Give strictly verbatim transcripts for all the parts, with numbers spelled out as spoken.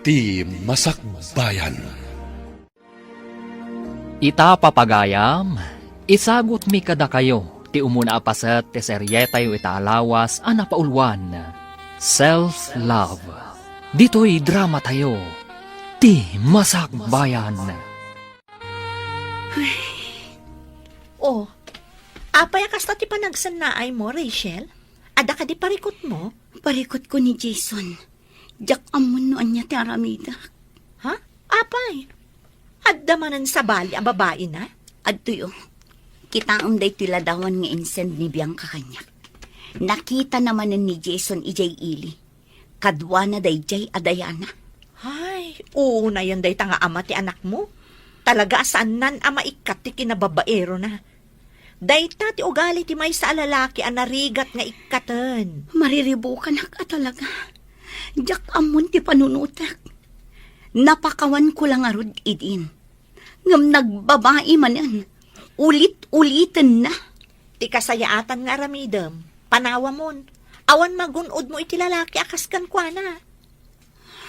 Ti Masakbayan. Ita, papagayam, isagutmi kadakayo ti umuna a paset ti serietayo ita a lawas a napauluan, Self-Love. Ditoy dramatayo, Ti Masakbayan. Oh, apay a kasta ti panagsennaaymo, Rachel? Adda kadi parikutmo? Parikutko ni Jason. Diak ammon no ania ti aramidek. Ha? Apay? Adda manen sabali a babaina? Adtoy, oh. Kitaem daytoy ladawan nga insend ni Bianca kaniak. Nakitana manen ni Jason idiay ili. Kaduana daydiay a Diana. Ay, unayen dayta nga ama ti anakmo. Talaga a saannan a maikkat ti kinababaerona. Dayta ti ugali ti maysa a lalaki a narigat nga ikkaten. Mariribukanak a talaga. Diak ammon ti panunotek. Napakawanko la ngarud idin. Ngem nagbabai manen. Ulit-ulitenna. Ti kasayaatan nga aramidem, panawamon. Awan magun-odmo iti lalaki a kas kenkuana.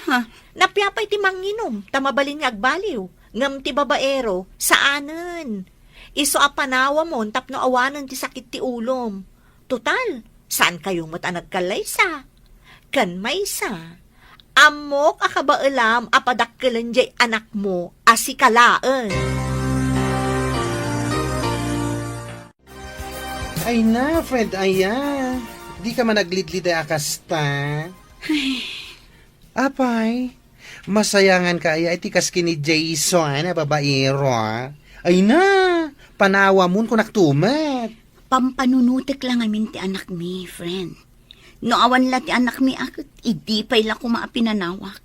Ha? Napiapay ti manginum, ta mabalin nga agbaliw. Ngem ti babaero, saanen. Isu a panawamon tapno awanen ti sakit ti ulom. Total, saankayo met a nagkallaysa. Ken maysa, ammok a kabaelam a padakkelen diay anakmo a sika laeng. Ay na, friend, aya. Di ka man aglidliday a kasta. Ay. Apay, masayangan ka aya iti kas ken ni Jason a babaero, a? Ay na, panawamon kunak tumet. Pampanunotek la ngamin ti anakmi, friend. No awan la ti anakmi a ket, idi pay la koma a pinanawak.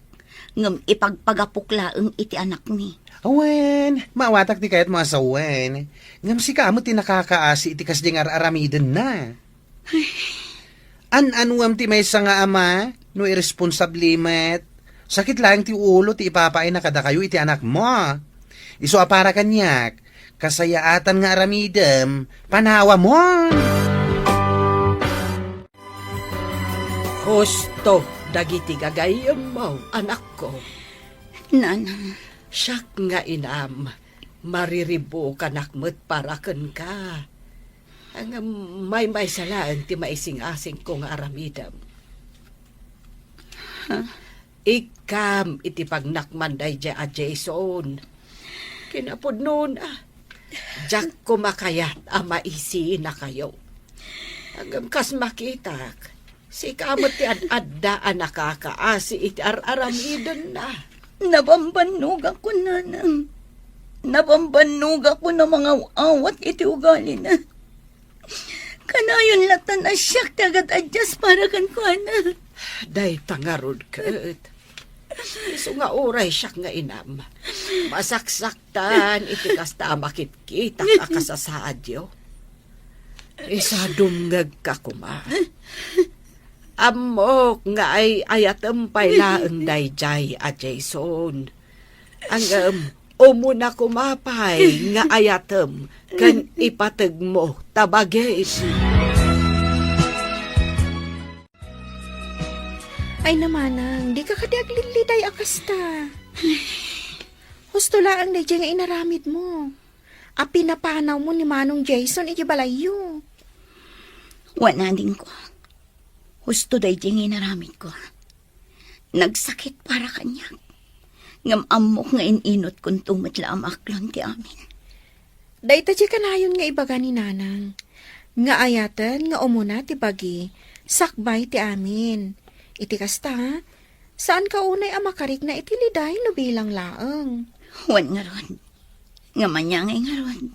Ngem ipagpagapok laeng iti anakmi. Awen, maawatak ti kayatmo a sawen. Ngem sika met ti nakakaasi iti kasdiay nga ar-aramidenna. An-anuam ti maysa nga ama no irresponsable met. Sakit laeng ti ulo ti ipapaayna kadakayo iti anakmo. Isu a para kaniak, kasayaatan nga aramidem, panawamon. Husto dagiti gagayyemmo, anakko. Nanang. Siak nga inam, mariribukanak met para kenka. Ngem maymaysa laeng ti maising-asingko nga aramidem. Ha? Ikkam iti pagnakman daydiay a Jason. Kinapudnona, diak koma kayat a maisinakayo. Ngem kas makitak, sika met ti ad-adda a nakakaasi iti ar-aramidenna. Nabambannogakon, nanang. Nabambannogakon a mangaw-awat iti ugalina. Kanayon latta a siak ti agad-adjust para kenkuana. Dayta ngarud ket. Isu nga uray siak nga inam, masaksaktan iti kasta a makitkitak a kasasaadyo. Isu a dumngegka koma. Ammok nga ay-ayatem pay laeng daydiay a Jason. Ngem, umuna koma pay nga ayatem ken ipategmo ta bagim. Ay, namanang, dika kadi aglidliday a kasta. Husto laeng daydiay nga inaramidmo. A pinapanawmo ni Manong Jason iti balayyo. Wen, adingko. Husto daydiay nga inaramidko. Nagsakit para kaniak. Ngem ammok nga in-inutkonto met la a maaklon ti amin. Dayta ti kanayon nga ibaga ni Nanang, nga ayaten nga umuna ti bagi, sakbay ti amin. Iti kasta, saanka unay a makarikna iti liday no bilang laeng. Wen ngarud, nga maniangay ngarud.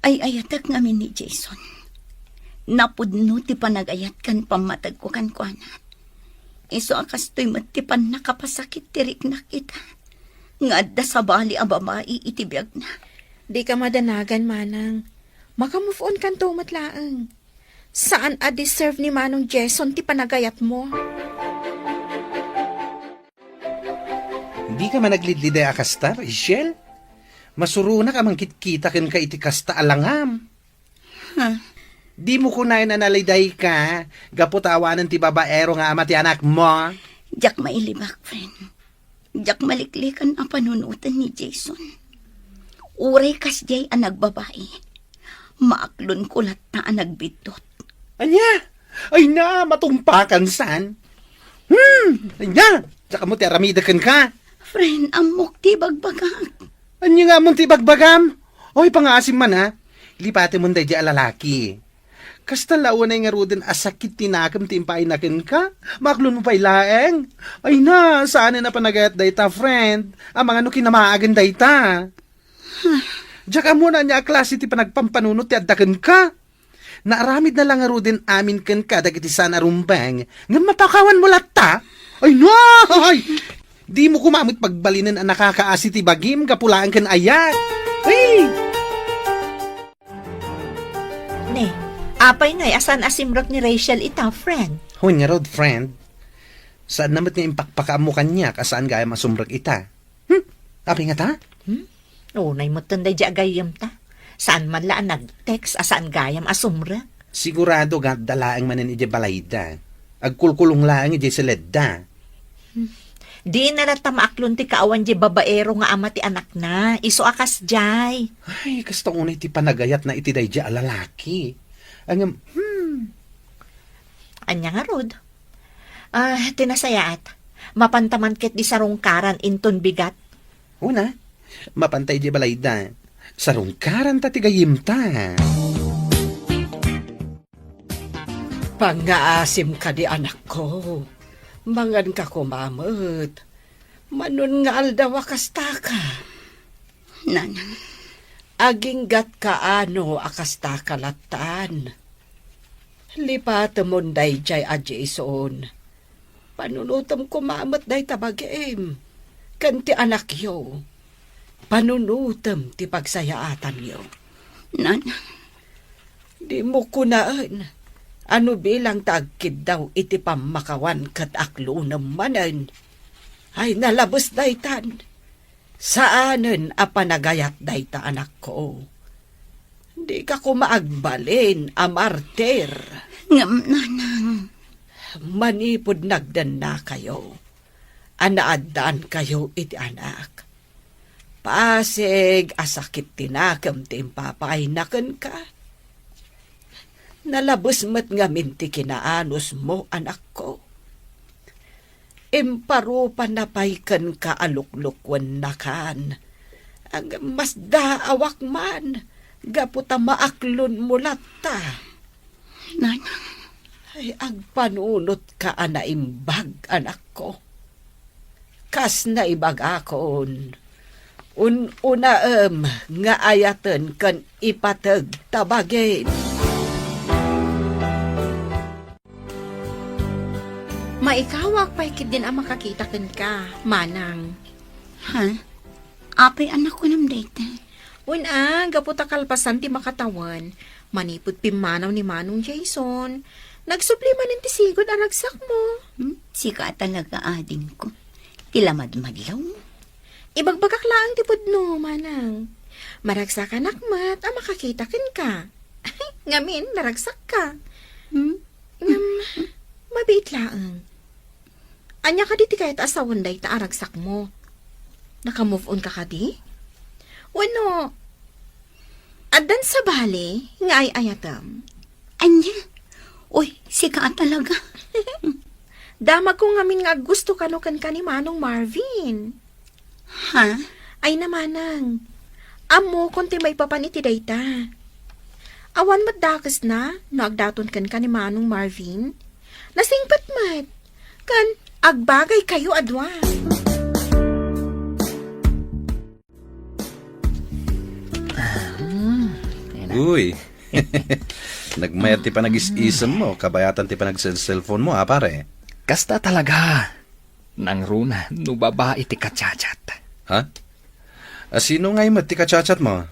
Ay-ayatek ngamin ni Jason. Napudno ti panagayat ken pammategko kenkuana. Isu a kastoy met ti pannakapasakit ti riknak ita, nga adda sabali a babai iti biagna. Dika madanagan, manang. Maka-move on kanto met laeng. Saan a deserve ni Manong Jason ti panagayatmo. Dika man aglidliday a kasta, Rachel? Masuronak a mangkitkita kenka iti kasta a langam. Ha? Dimo kunaen a nalidayka gapu ta awanen ti babaero nga ama ti anakmo? Diak mailibak, friend. Diak maliklikan a panunoten ni Jason. Uray kasdiay a nagbabai, maaklonko latta a nagbiddut. Ania? Ay na, matumpakan san? Hmm, ania? Diak ammo ti aramidek kenka. Friend, ammok ti bagbagak. Ania nga ammom ti bagbagam? Oy, pangaasim man, a. Lipatem daydiay a lalaki. Kasta la unay ngaruden a sakit ti nakem ti impaayna kenka? Maaklonmo pay laeng? Ay na, saanen a panagayat dayta, friend. Amangan no kinamaagen dayta. Diak ammo no ania a klase ti panagpampanunot ti adda kenka. Naaramidna la ngaruden amin kenka dagiti saan a rumbeng, ngem mapakawanmo latta? Ay, no! Ay! Dimo koma met pagbalinen a nakakaasi ti bagim gapu laeng ken ayat. Ay! Ne, apay ngay a saan a simrek ni Rachel ita, friend? Wen ngarud, friend. Saanna met nga impakpakaammo kaniak a saan gayam a sumrek ita. Hmm? Apay ngata? Hmm? Unay metten daydiay a gayyemta. Saan man la a nag-text a saan gayam a sumrek. Sigurado nga adda laeng manen idiay balayda. Agkulkulong laeng idiay siledda. Hmm. Dina latta maaklon ti kaawan diay babaero nga ama ti anakna. Isu a kasdiay. Ay, kasta unay ti panagayatna iti daydiay a lalaki. Ngem, hmm. Ania ngarud? Ah, ti nasayaat, mapanta man ketdi sarungkaran inton bigat. Una, mapanta idiay balayda. Sarungkaranta ti gayyemta. Pangngaasim kadi, anakko. Manganka koma met. Mano nga aldaw a kastaka. Nanang. Aginggatka ano a kastaka lattan. Lipatemon daydiay a Jason. Panunotem koma met dayta bagim ken ti anakyo. Panunotem ti pagsayaatanyo. Nanang. Dimo kunaen a no bilang ta agkiddaw iti pammakawan ket aklonem manen. Ay, nalabes daytan. Saanen a panagayat dayta, anakko. Dika koma agbalin a martir. Ngem, nanang. Manipud nagdennakayo a naaddaankayo iti anak, pasig a sakit ti nakem ti impapaayna kenka. Nalabes met ngamin ti kinaanusmo, anakko. Imparupanna pay kenka a luklukuennakan. Ngem masdaawak man gapu ta maaklonmo latta. Nanang. Ay, agpanunotka a naimbag, anakko. Kas naibagakon, un-unaem nga ayaten ken ipateg ta bagin. Maikawak pay ketdin a makakita kenka, manang. Ha? Apay a nakunam dayta? Wen a, gapu ta kalpasan ti makatawen, manipud pimmanaw ni Manong Jason, nagsubli manen ti sigud a ragsakmo. Hmm? Sika a talaga, adingko. Ti lamadmadlawmo. Ibagbagak laeng ti pudno, manang. Maragsakanak met a makakita kenka. Ngamin, naragsakka. Hmm? Ngem, mabiit laeng. Ania kadi ti kayat a sawen dayta a ragsakmo? Naka-move on ka kadi? Wenno, addan sabali nga ay-ayatem? Ania? Uy, sika a talaga. Damagko ngamin nga aggusto kano kenka ni Manong Marvin. Ha? Ay na, manang. Ammokon ti maipapan iti dayta. Awan met dakesna no agdaton kenka ni Manong Marvin. Nasingpet met. Ken agbagaykayo a dua. Uy. Nagmayat ti panagis-isemmo, kabayatan ti panagselselfonmo, a, pare? Kasta talaga. Nangruna no babai ti kachat-chat. Ha? Asino ngay met ti kachat-chatmo?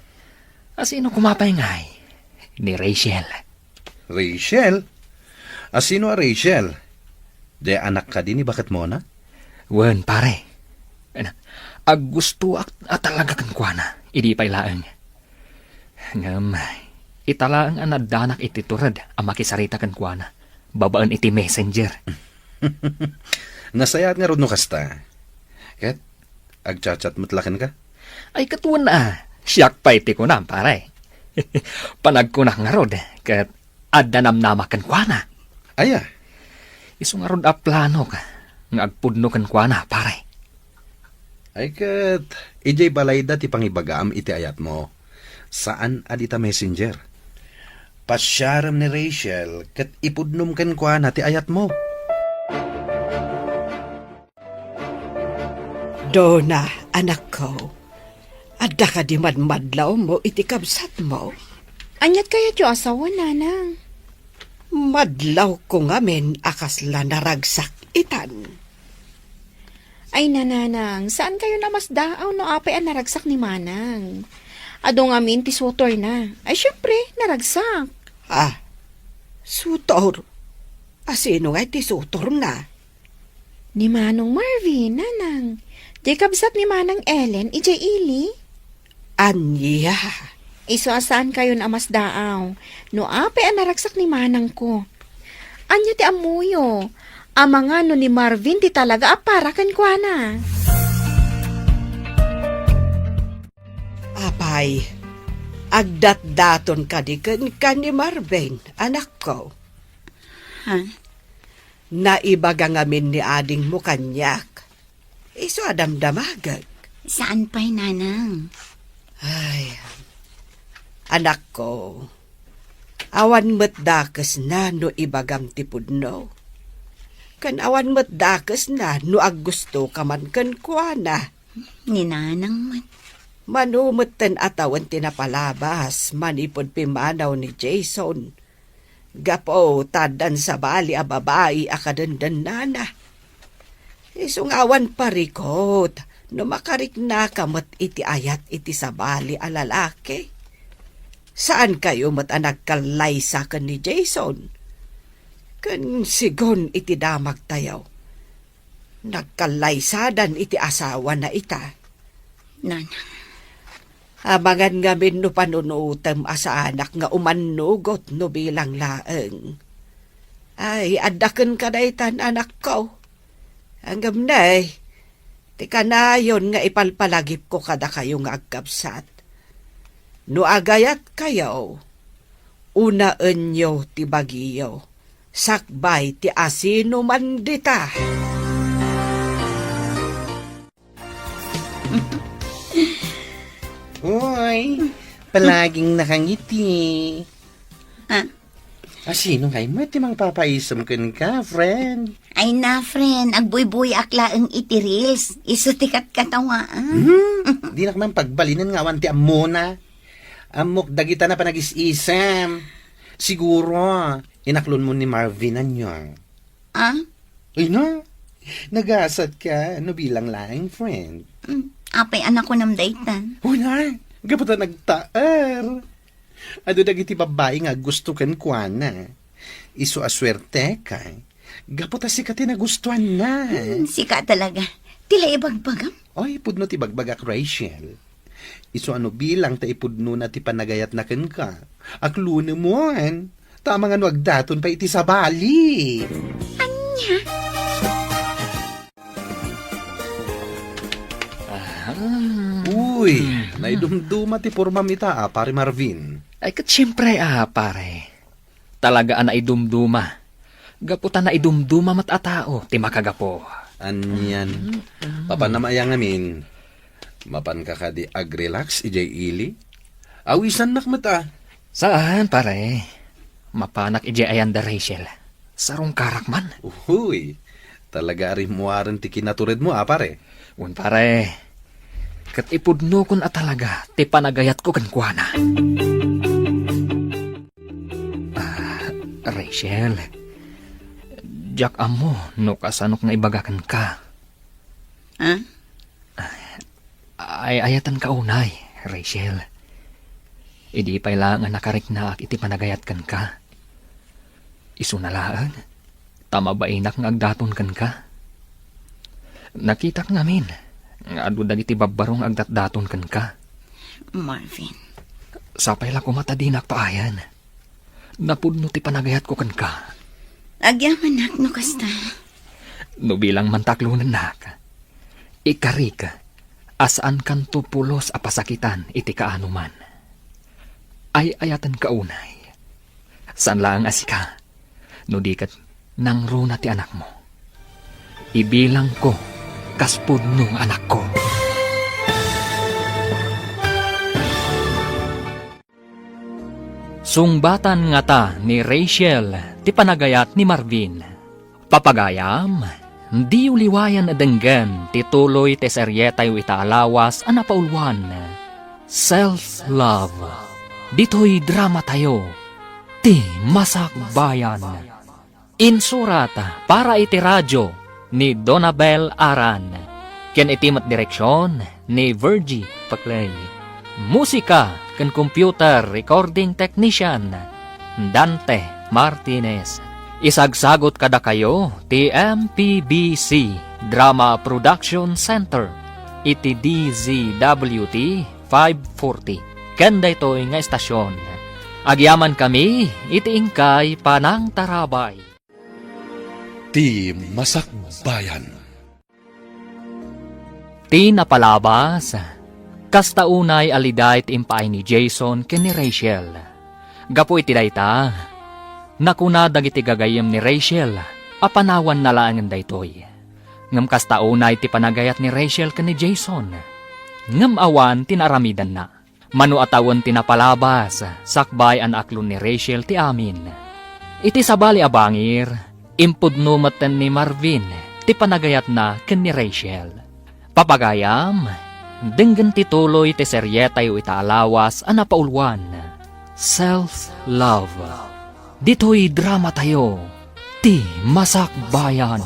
Asino koma pay ngay? Ni Rachel. Rachel? Asino a Rachel? Di anak kadi ni baketmona? Wen, pare. Aggustoak a talaga kenkuana, idi pay laeng. Ngem, ita laeng a naaddanak iti tured a makisarita kenkuana babaen iti messenger. Nasayaat ngarud no kasta. Ket Agchat-chat met la kenka? Ay, ket wen a. Siak pay ti kunam, pare. Panagkunak ngarud, ket adda namnama kenkuana. Aya? Isu ngarud a planok nga agpudno kenkuana, pare. Ay ket, idiay balayda ti pangibagam iti ayatmo. Saan a dita messenger. Pasiarem ni Rachel ket ipudnom kenkuana ti ayatmo. Donna, anakko, adda kadi madmadlawmo iti kabsatmo? Aniat kayatyo a sawen, nanang? Madlawko ngamin a kasla naragsak itan. Ay, nanang, saan kayo namasdaaw no apay a naragsak ni manang? Adu ngamin ti sutorna. Ay, siempre, naragsak. Ah, sutor? Asino ngay ti sutorna? Ni Manong Marvin, nanang. Diay kabsat ni Manang Ellen, idiay ili. Ania? Isu a saan kayon a masdaaw. No apay a naragsak ni manangko. Ania ti ammoyo? Amangan no ni Marvin ti talaga a para kenkuana. Apay, agdatdaton kadi kenka ni Marvin, anakko? Ha? Naibaga ngamin ni adingmo kaniak. Isu a damdamagek. Saan pay, nanang? Ay, anakko, awan met dakesna no ibagam ti pudno. Ken awan met dakesna no aggustoka man kenkuana. Ni nanang met. Mano metten a tawen ti napalabas manipud pimmanaw ni Jason. Gapu ta addan sabali a babai a kadendennana. Isu nga awan parikut no makariknaka met iti ayat iti sabali a lalaki. Saan kayo met a nagkallaysa ken ni Jason? Ken sigun iti damagtayo, nagkallaysadan iti asawana ita. Nanang. Amangan ngamin no panunutem a saanak nga umannugot no bilang laeng. Ay, adda kenka daytan, anakko. Ngem ne, ti kanayon nga ipalpalagipko kadakayo nga agkabsat. No agayatkayo, unaenyo ti bagiyo, sakbay ti asinoman dita. Uy, palaging nakangiti. Ah? Asino ngay met ti mangpapaisem kenka, friend? Ay na, friend, agbuybuyaak laeng iti reels. Isu ti katkatawaan. Hmm? Dinak man pagbalinen nga awan ti ammona. Ammok dagita na panagis-isem. Siguro, inaklonmo ni Marvin, ania? Ah? Ay na, nagasatka no bilang laeng, friend. Mm, apay a nakunam daytan? Uy na, gapu ta nagtaer. Adu dagiti babbai nga aggusto kenkuana. Isu a suerteka. Gapu ta sika ti nagustuanna. Hmm, sika talaga. Ti la ibagbagam? Ay, pudno ti bagbagak, Rachel. Isu a no bilang ta ipudnona ti panagayatna kenka. Aklonemon. Ta amangan no agdaton pay iti sabali. Ania? Aha. Uy, hmm, naidumduma ti pormam ita, a, Pare Marvin. Ay, ket siempre, a, pare. Talaga a naidumduma. Gapu ta naidumduma met a tao ti makagapu. Anian. Mm, mm. Papanam aya ngamin? Mapanka kadi agrelax idiay ili? Awisannak met a. Saan, pare. Mapanak idiay ayan da Rachel. Sarungkarak man. Uy, talaga a rimmuaren ti kinaturedmo, a, pare. Wen, pare. Ket ipudnokon a talaga ti panagayatko kenkuana. Ah, Rachel, diak ammo no kasanok nga ibaga kenka. Ah? Ay-ayatenka unay, Rachel. Idi pay la nga nakariknaak iti panagayat kenka. Isuna laeng, ta mabainak nga agdaton kenka. Nakitak ngamin nga adu dagiti babbaro nga agdatdaton kenka. Marvin. Sapay la koma ta dinak paayan. Napudno ti panagayatko kenka. Agyamanak no kasta. No bilang man ta aklonennak, ikarik a saankanto pulos a pasakitan iti kaanoman. Ay-ayatenka unay. Saan laeng a sika, no di ket nangruna ti anakmo. Ibilangko kas pudno nga anakko. Sungbatan ngata ni Rachel ti panagayat ni Marvin. Papagayam, diyo liwayan a denggen ti tuloy ti serietayo ita a lawas a napauluan, Self Love. Ditoy dramatayo, Ti Masakbayan. Insurat para iti radio ni Donabel Aran, ken iti met direksion ni Virgie Paclay. Musika ken computer recording technician, Dante Martinez. Isagsagot kadakayo ti M P B C Drama Production Center iti D Z W T five forty. Ken daytoy nga estasion, agyamankami iti inkay panangtarabay. Ti Masakbayan. Ti napalabas, kasta unay a liday ti impaay ni Jason ken ni Rachel. Gapu iti dayta, nakuna dagiti gagayyem ni Rachel a panawanna laengen daytoy. Ngem kasta unay ti panagayat ni Rachel ken ni Jason. Ngem awan ti naaramidanna. Mano a tawen ti napalabas, sakbay a naaklon ni Rachel ti amin. Iti sabali a bangir, impudno metten ni Marvin ti panagayatna ken ni Rachel. Papagayam, denggen ti tuloy ti serietayo ita a lawas a napauluan, Self Love. Ditoy dramatayo, Ti Masakbayan.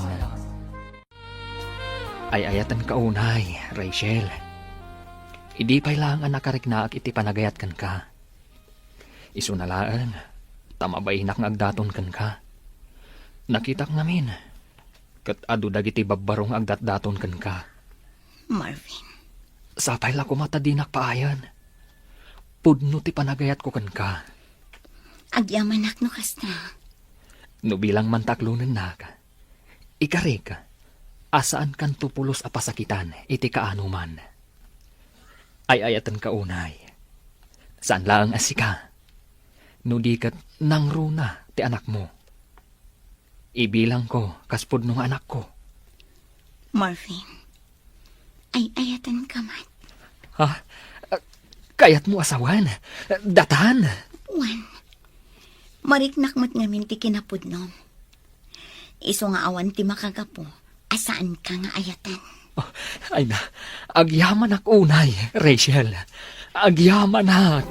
Ay-ayatenka unay, Rachel. Idi pay laeng a nakariknaak iti panagayat kenka. Isuna laeng, ta mabainak nga agdaton kenka. Nakitak ngamin, ket adu dagiti babbaro nga agdatdaton kenka. Marvin. Sapay la koma ta dinak paayen. Pudno ti panagayatko kenka. Agyamanak no kasta. No bilang man ta aklonennak, ikarik a saankanto pulos a pasakitan iti kaanoman. Ay-ayatenka unay. Saan laeng a sika, no di ket nangruna ti anakmo. Ibilangko kas pudno nga anakko. Marvin, ay-ayatenka met. Ha? Kayatmo a sawen? Datan? Wen. Mariknak met ngamin ti kinapudnom. Isu nga awan ti makagapu a saanka nga ayaten. Oh, ay na, agyamanak unay, Rachel. Agyamanak.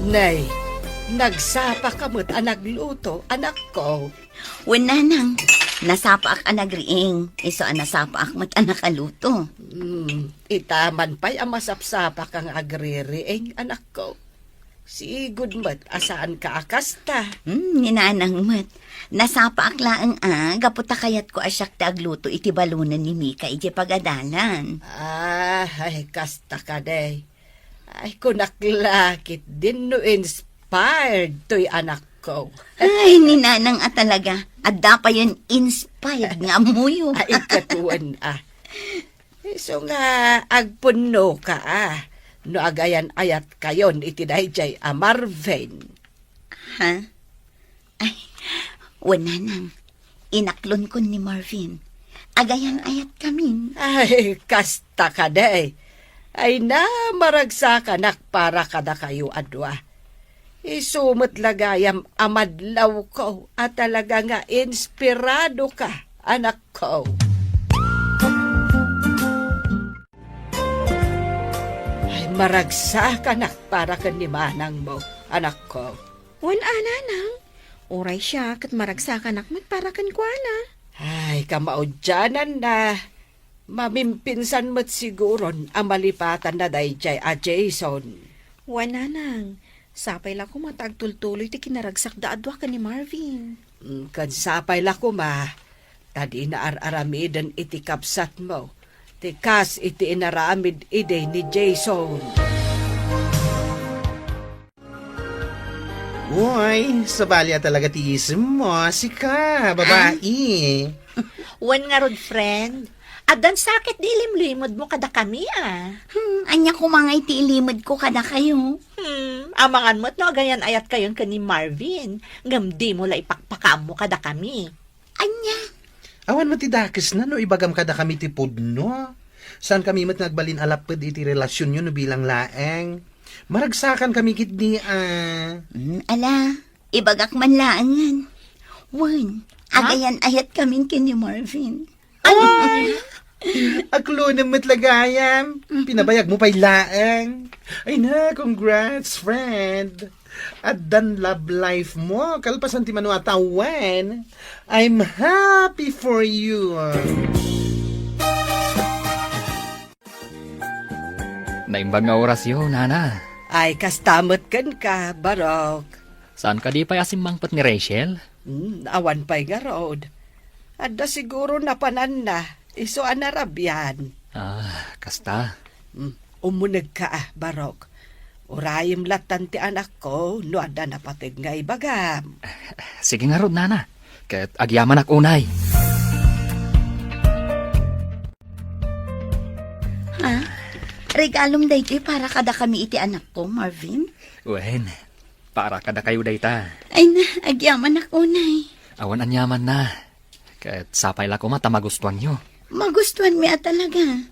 Nay, nagsapaka met a nagluto, anakko. Wen, nanang, nasapaak a nagriing, isu a nasapaak met a nakaluto. Hmm, ita man pay a masapsapaka nga agririing, anakko. Sigud met a saanka a kasta. Hmm, ni nanang met. Nasapaak laeng a, gapu ta kayatko a siak ti agluto iti balonen ni Mika idiay pagadalan. Ah, ay, kasta kadi. Ay, kunak la ketdin no inspired toy anakko. Ay, ni nanang a talaga. Adda payen inspired nga ammoyo. Ay, ket wen a. Isu nga agpunnoka a, no agayan-ayatkayon iti daydiay a Marvin. Ha? Ay, wen, nanang. Inaklonkon ni Marvin. Agayan-ayatkamin. Ay, kasta kadi. Ay na, maragsakanak para kadakayo a dua. Isu met la gayam a madlawko a talaga nga inspiradoka, anakko. Ay, maragsakanak para ken ni manangmo, anakko. Wen a, nanang. Uray siak ket maragsakanak met para kenkuana. Ay, kamaudiananna. Mamimpinsan met siguron a malipatanna daydiay a Jason. Wen, nanang. Sapay la koma ta agtultuloy ti kinaragsakda a dua ken ni Marvin. Mm, ken sapay la koma ta dina ar-aramiden iti kabsatmo ti kas iti inaramid idi ni Jason. Uy, sabali a talaga ti isemmo, sika, babai. Wen ngarud, friend, addan sakit ti ilimlimedmo kadakami, a. Hmm, ania koma ngay ti ilimedko kadakayo? Hmm, amangan met no agayan-ayatkayon ken ni Marvin, ngem dimo la ipakpakaammo kadakami. Ania? Awan met ti dakesna no ibagam kadakami ti pudno. Saankami met nga agbalin a lapped iti relasionyo no bilang laeng. Maragsakankami ketdi, a. Hmm, ala, ibagak man laengen. Wen, ha? Agayan-ayatkamin ken ni Marvin. Ay! Aklonem met la gayam. Pinabayagmo pay laeng. Ay na, congrats, friend. Addan love life mo, kalpasan ti mano a tawen. I'm happy for you. Naimbag nga orasyo, nana. Ay, kasta met kenka, Barok. Saan kadi pay a simmangpet ni Rachel? Hmm, awan pay ngarud. Adda siguro napananna, isu a narabian. Ah, kasta. Hmm, umunegka, a, Barok. Urayem lattan ti anakko no adda napateg nga ibagam. Sige ngarud, nana. Ket agyamanak unay. Ha? Regalom daytoy para kadakami iti anakko, Marvin? Wen, para kadakayo dayta. Ay na, agyamanak unay. Awan aniamanna. Ket sapay la koma ta magustuanyo. Magustuanmi a talaga.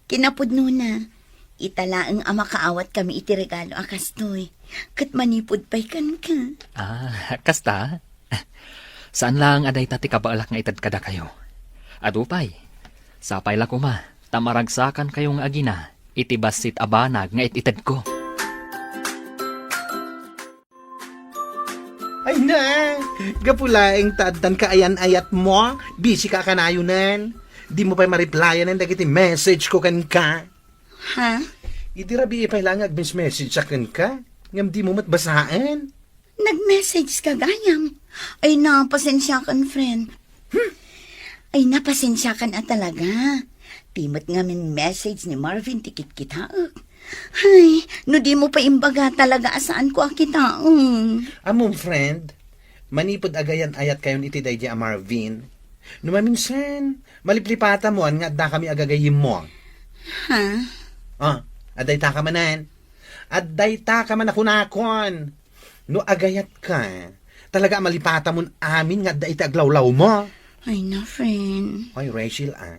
Kinapudnona, ita laeng a makaawatkami iti regalo a kastoy. Ket manipud pay kenka. Ah, kasta? Saan laeng a dayta ti kabaelak nga ited kadakayo. Adu pay, sapay la koma ta maragsakankayo nga agina iti bassit a banag nga it-itedko. Ay na, gapu laeng ta addan kaayan-ayatmo, busy ka a kanayonen. Dimo pay ma-replyanen dagiti message ko kenka. Ha? Idi rabii pay laeng nga agmes-message a kenka, ngem dimo met basaen. Nag-message ka gayam. Ay na, pasensiakan, friend. Hmm. Ay na, pasensiakan a talaga. Ti met ngamin message ni Marvin ti kitkitaek. Ay, no dimo pay imbaga talaga a saanko a kitaen. Ammom, friend, manipud agayan-ayatkayon iti daydi a Marvin, no maminsan, maliplipatamoan nga addakami a gagayyemmo. Ha? Ah, addaytaka manen. Addaytaka man a kunakon. No agayatka, talaga a malipatamon amin nga adda iti aglawlawmo. Ay na, friend. Ay, Rachel, a.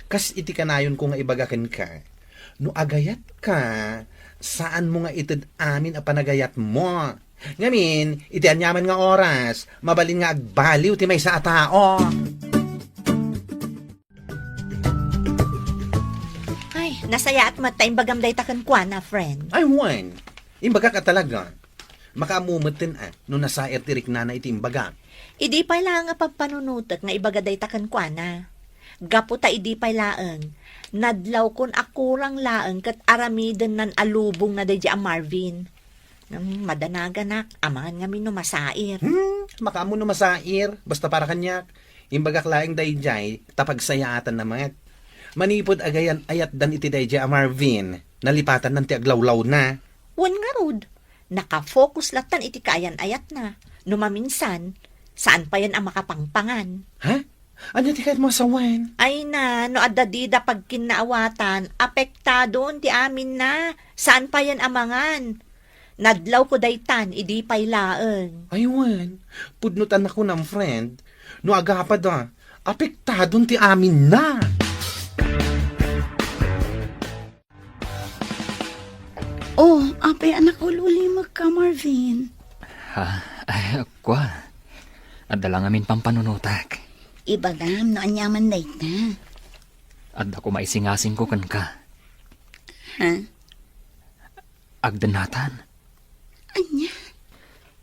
Kas iti kanayonko nga ibaga kenka, no agayatka, saanmo nga ited amin a panagayatmo. Ngamin, iti aniaman nga oras, mabalin nga agbaliw ti maysa a tao. Ay, nasayaat met ta imbagam dayta kenkuana, friend. Ay, wen. Imbagak a talaga. Makaammo metten a, no nasair ti riknana iti imbagak. Idi pay laeng a pampanunotek nga ibaga dayta kenkuana. Gapu ta idi pay laeng, nadlawkon a kurang laeng ket aramidennan a lubongna daydi a Marvin. Hmm, madanaganak, amangan ngamin no masair. Hmm, makaammo no masair, basta para kaniak. Imbagak laeng daydiay, ta pagsayaatanna met. Manipud agayan-ayatdan iti daydiay a Marvin, nalipatannan ti aglawlawna. Wen ngarud, nakafocus lattan iti kaayan-ayatna. No maminsan, saan payen a makapangpangan. Ha? Ania ti kayatmo a sawen? Ay na, no adda dida pagkinnaawatan, apektadon ti aminna. Saan payen a mangan. Nadlawko daytan idi pay laeng. Ay wen, pudno ta nakunam, friend. No agapada, apektadon ti aminna. Oh, apay a nakaulimek ka, Marvin? Ha? Ay, kua. Adda la ngamin pampanunotak. Ibagam no aniaman dayta. Adda koma isingasingko kenka. Ha? Agdennatan. Ania?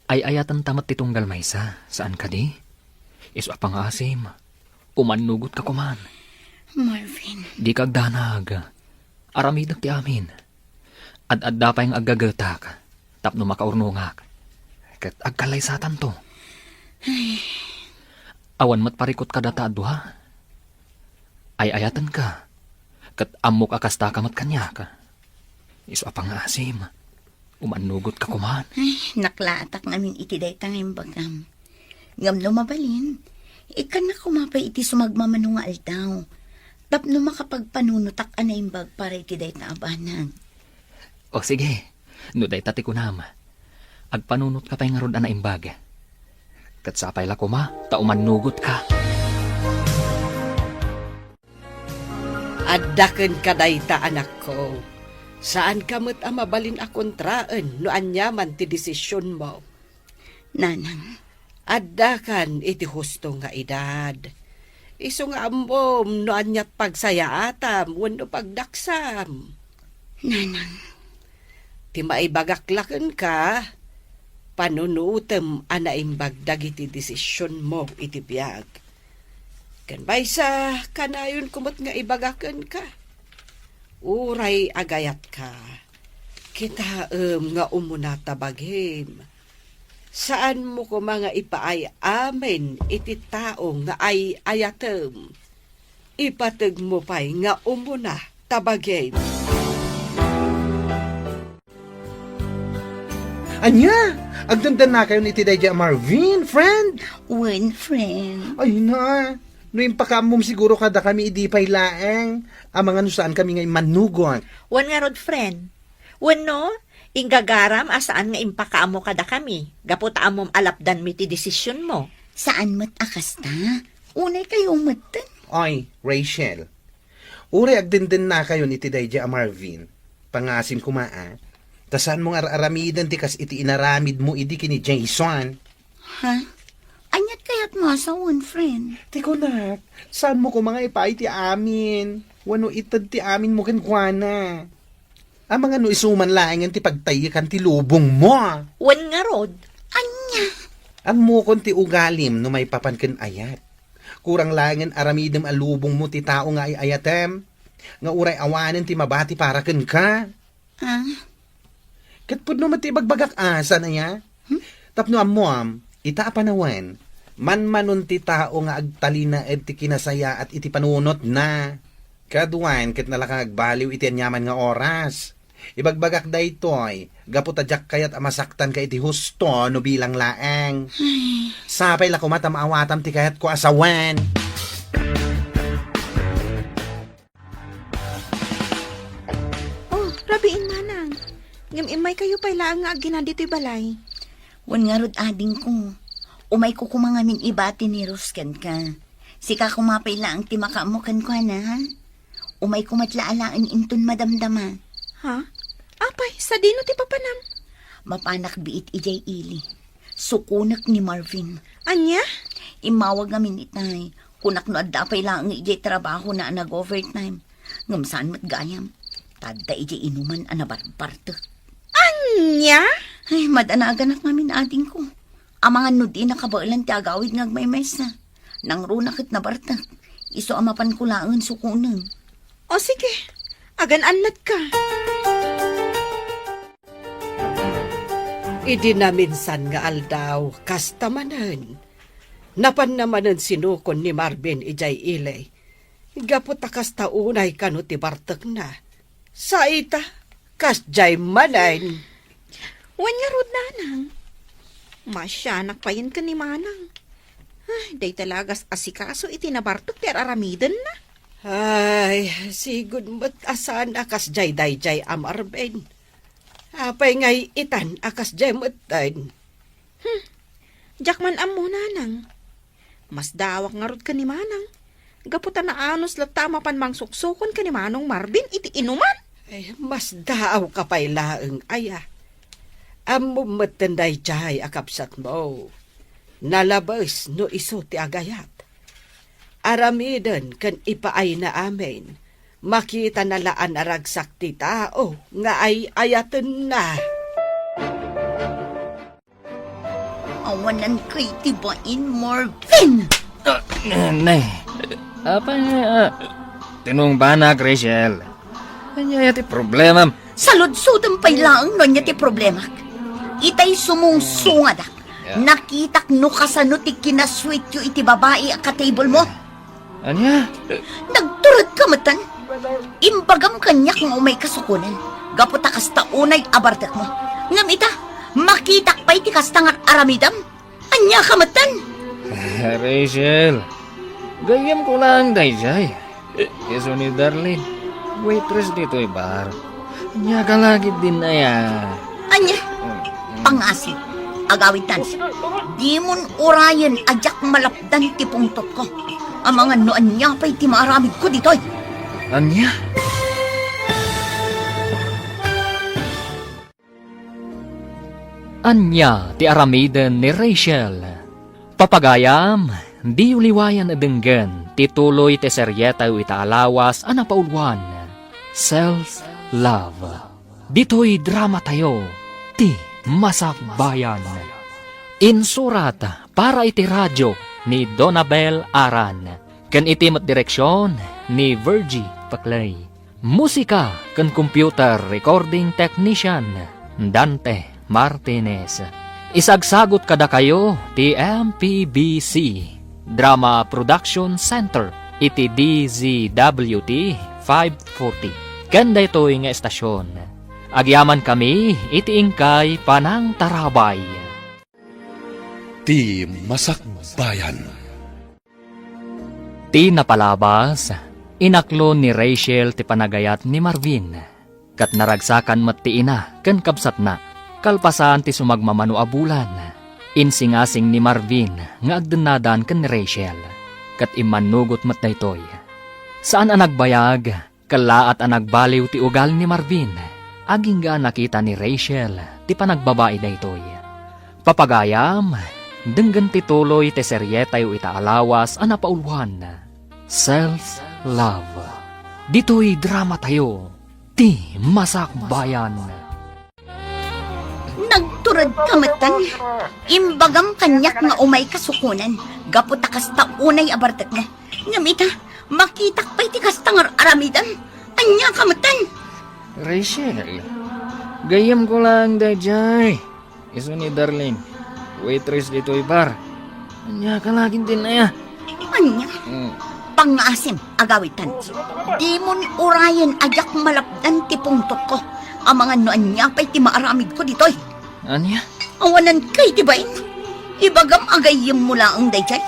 Ay-ayatanta met ti tunggal maysa, saan kadi? Isu a pangaasim, umannugotka koman. Marvin. Dika agdanag. Aramidek ti amin. Ad-adda pay nga aggagetak tapno makaurnongak. Ket agkallaysatanto. Ay. Awan met parikut kadata a dua. Ay-ayatenka. Ket ammok a kastaka met kaniak. Isu a pangaasim, umannugotka koman. Ay, naklaatak ngamin iti dayta nga imbagam. Ngem no mabalin, Ikkannak koma pay iti sumagmamano nga aldaw, tapno makapagpanunotak a naimbag para iti dayta a banag. O sige, no dayta ti kunam, agpanunotka pay ngarud a naimbag. Ket sapay la koma ta umannugotka. Adda kenka dayta, anakko. Saanka met a mabalin a kontraen no aniaman ti desisionmo. Nanang. Addakan iti husto nga edad. Isu nga ammom no aniat pagsayaatam wenno pagdaksam. Nanang. Ti maibagak la kenka, panunutem a naimbag dagiti desisionmo iti biag. Ken maysa, kanayonko met nga ibaga kenka. Uray agayatka, kitaem nga umuna ta bagim. Saanmo koma nga ipaay amin iti tao nga ay-ayatem. Ipategmo pay nga umuna ta bagim. Ania? Agdendennakayon iti daydiay a Marvin, friend? Wen, friend. Ay na, no impakaammom siguro kadakami idi pay laeng, amangan no saankami nga immannugot. Wen ngarud, friend. Wenno, inggagaram a saan nga impakaammo kadakami, gapu ta ammom a lapdanmi ti desisionmo. Saan met a kasta. Unay kayo metten. Oy, Rachel. Uray agdendennakayon iti daydiay a Marvin, pangasim koma a, ta saanmo nga ar-aramiden ti kas iti inaramidmo idi ken ni Jason. Ha? Aniat kayatmo a sawen, friend? Ti kunak, saanmo koma nga ipaay ti amin? Wenno ited ti aminmo kenkuana? Amangan no isu man laengen ti pagtaykan ti lubongmo. Wen ngarud. Ania? Ammokon ti ugalim no maipapan ken ayat. Kurang laengen aramidem a lubongmo ti tao nga ay-ayatem, nga uray awanen ti mabati para kenka. Ah? Ket pudno met ti ibagbagak a, saan aya? Hmm? Tapno ammom, ita a panawen, manmanon ti tao nga agtalinaed ti kinasayaat iti panunotna. Kaduan ket nalaka nga agbaliw iti aniaman nga oras. Ibagbagak daytoy, gapu ta diak kayat a masaktanka iti husto no bilang laeng. Ay. Sapay la koma ta maawatam ti kayatko a sawen. Oh, rabiin, manang. Ngem immaykayo pay laeng nga aggina ditoy balay. Wen ngarud, adingko. Umayko koma ngamin ibati ni Rose kenka. Sika koma pay laeng ti makaammo kenkuana, ha? Umayko met la alaen inton madamdama. Ha? Apay, sadino ti papanam? Mapanak biit idiay ili. Sukonek ni Marvin. Ania? Immawag ngamin itay. Kunak no adda pay laeng idiay trabahona a nag-overtime. Ngem saan met gayam. Ta adda idiay inuman a nabarbartek. Ania? Ay, madanaganak ngamin, adingko. Amangan no di nakabaelan ti agawid nga agmaymaysa. Nangruna ket nabartek. Isu a mapanko laeng sukonen. O sige, agan-annatka. Idi naminsan nga aldaw, kasta manen. Napanna manen sinukon ni Marvin idiay ili. Gapu ta kasta unay kano ti bartekna. Sa ita, kasdiay manen. Wen ngarud, nanang. Masianak payen ken ni manang. Ay, dayta la a gas-asikaso iti nabartek ti ar-aramidenna. Ay, sigud met a saan a kasdiay daydiay a Marvin. Apay ngay itan a kasdiay metten? Hmm. Diak man ammo, nanang. Masdaawak ngarud ken ni manang. Gapu ta naanus latta a mapan mangsuksukon ken ni manong Marvin iti inuman. Ay, masdaawka pay laeng aya. Ammom metten daydiay a kabsatmo. Nalabes no isu ti agayat. Aramiden ken ipaayna amin. Makitana la a naragsak ti tao nga ay-ayatenna. Awanan kay ti bain, Marvin! Ah, ne. Apay, ah, tinungbanak, Rachel. Ania ti problemam? Saludsodem pay laeng no ania ti problemak. Itay sumungsungadak. Yeah. Nakitak no kasano ti kinasuityo iti babai a ka-table mo. Ania? Nagturedka metten? Imbagam kaniak nga umayka sukonen, gapu ta kasta unay a bartekmo. Ngem ita, makitak pay ti kasta nga ar-aramidem. Ania ka metten? Rachel, gayyemko laeng daydiay. Isu ni Darlene, waitress ditoy bar. Ania ka la ketdin aya? Ania? Mm. Pangasim, agawidtan. Dimon urayen a diak malapdan ti pungtotko. Amangan no ania pay ti maaramidko ditoy. Ania? Ania ti aramiden ni Rachel? Papagayam, diyo liwayan a denggen ti tuloy ti serietayo ita a lawas a napauluan, Self Love. Ditoy dramatayo, Ti Masakbayan. Insurat para iti radio ni Donabel Aran, ken iti met direksion ni Virgie Paclay. Musika ken computer recording technician, Dante Martinez. Isagsagut kadakayo ti M P B C Drama Production Center iti D Z W T five forty. Ken daytoy nga estasion, agyamankami iti inkay panangtarabay. Ti Masakbayan. Ti napalabas, inaklon ni Rachel ti panagayat ni Marvin, ket naragsakan met ti ina ken kabsatna. Kalpasan ti sumagmamano a bulan, insingasing ni Marvin nga agdennadan ken ni Rachel, ket immannugot met daytoy. Saan a nagbayag, kellaat a nagbaliw ti ugal ni Marvin, agingga a nakita ni Rachel ti panagbabai daytoy. Papagayam, denggen ti tuloy ti serietayo ita a lawas a napauluan, Self Love. Ditoy dramatayo, Ti Masakbayan. Nagturedka metten. Imbagam kaniak nga umayka sukonen, gapu ta kasta unay a bartekmo. Ngem ita, makitak pay ti kasta nga ar-aramidem. Ania ka metten? Rachel, gayyemko laeng daydiay. Isu ni Darlene, waitress ditoy bar. Ania ka la ketdin aya? Ania? Hmm. Pangasim, agawidtan. Dimon urayen a diak malapdan ti pungtotko. Amangan no ania pay ti maaramidko ditoy. Ania? Awananka iti bain. Ibagam a gayyemmo laeng daydiay.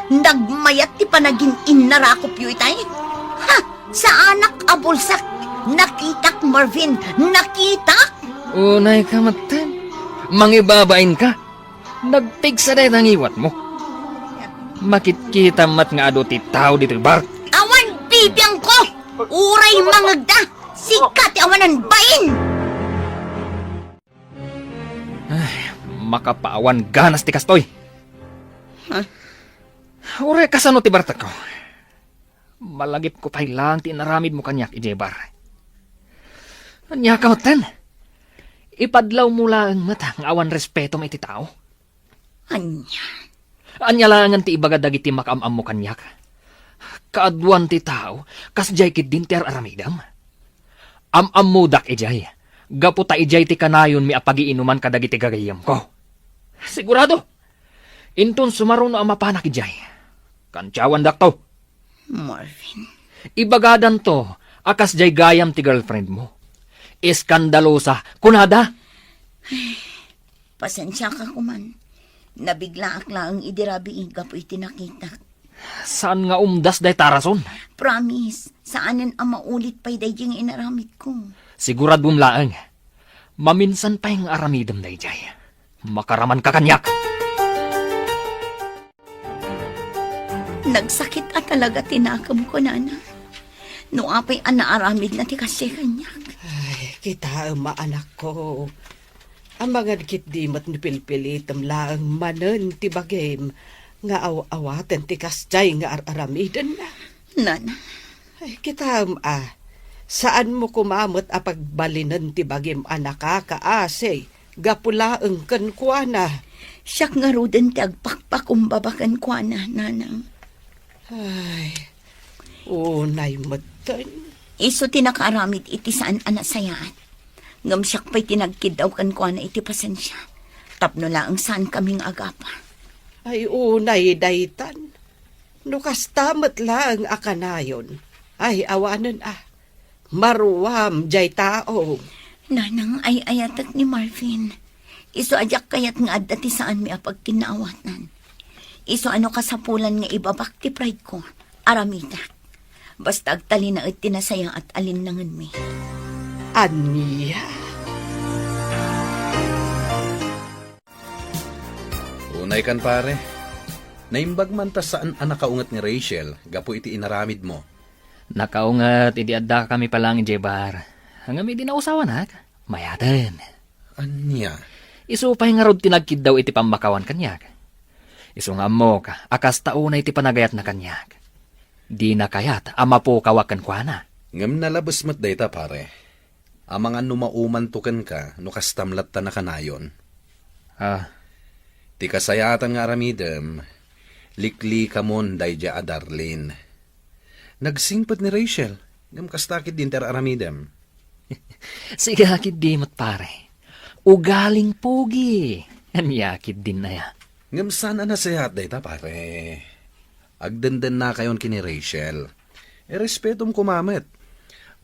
Nagmayat ti panagin-innarakopyo itay. Ha! Saanak a bulsak. Nakitak, Marvin. Nakitak! Unayka metten. Mangibabainka. Nagpigsa dayta ngiwatmo. Makitkitam met nga adu ti tao ditoy bar. Awan bibiangko! Uray mangegda! Sika ti awanan bain! Ay, makapaawan ganas ti kastoy. Ha? Uray, kasano ti bartekko? Malagipko pay laeng ti inaramidmo kaniak idiay bar. Ania ka metten? Ipadlawmo laeng met nga awan respetom iti tao. Ania? Ania laengen ti ibaga dagiti makaam-ammo kaniak? Kaaduan ti tao, kasdiay ketdin ti ar-aramidem. Am-ammodak idiay, gapu ta idiay ti kanayonmi a pagiinuman kadagiti gagayyemko. Sigurado! Inton sumaruno a mapanak idiay, kantiawandakto. Marvin. Ibagadanto a kasdiay gayam ti girlfriendmo. Eskandalosa, kunada. Pasensiaka koman. Nabiglaak laeng idi rabii gapu iti nakitak. Saan nga umdas dayta a rason? Promise, saanen a maulit pay daydiay nga inaramidko. Siguraduem laeng. Maminsan pay nga aramidem daydiay. Makaramanka kaniak. Nagsakit a talaga ti nakemko, Nana. No apay a naaramidna ti kasdiay kaniak. Ay, kitaem a, anakko. Amangan ketdi met no pilpilitem laeng manen ti bagim nga aw-awaten ti kasdiay nga ar-aramidenna. Nana. Ay, kitaem a, saanmo koma met a pagbalinen ti bagim a nakakaasi gapu laeng kenkuana. Siak ngaruden ti agpakpakumbaba kenkuana, Nanang. Ay, unay metten. Isu ti nakaaramid iti saan a nasayaat. Ngem siak pay ti nagkiddaw kenkuana iti pasensia. Tapno laeng saankami nga agapa. Ay, unay daytan. No kasta met laeng a kanayon, ay awanen a, maruam diay tao. Nanang, ay-ayatek ni Marvin. Isu a diak kayat nga adda ti saanmi a pagkinnaawatan. Isu a no kasapulan nga ibabak ti pride ko, aramidak. Basta agtalinaed ti nasayaat a linnangenmi. Ania? Unay kan, pare. Naimbag man ta saan a nakaunget ni Rachel gapu iti inaramidmo. Nakaunget idi addakami pay laeng idiay bar. Ngem idi nausawanak, mayaten. Ania? Isu pay ngarud ti nagkiddaw iti pammakawan kaniak. Isu nga ammok a kasta unay ti panagayatna kaniak. Dina kayat a mapukawak kenkuana. Ngem nalabes met dayta, pare. Amangan no maumanto kenka no kastam latta nakanayon. Ah. Ti kasayaatan nga aramidem, liklikamon daydiay a Darlene. Nagsingpet ni Rachel, ngem kasta ketdin ti ar-aramidem. Siak ketdi met, pare. Ugaling pogi. Ania ketdin aya? Ngem saan a nasayaat dayta, pare. Agdendennakayon ken ni Rachel. Irespetom koma met.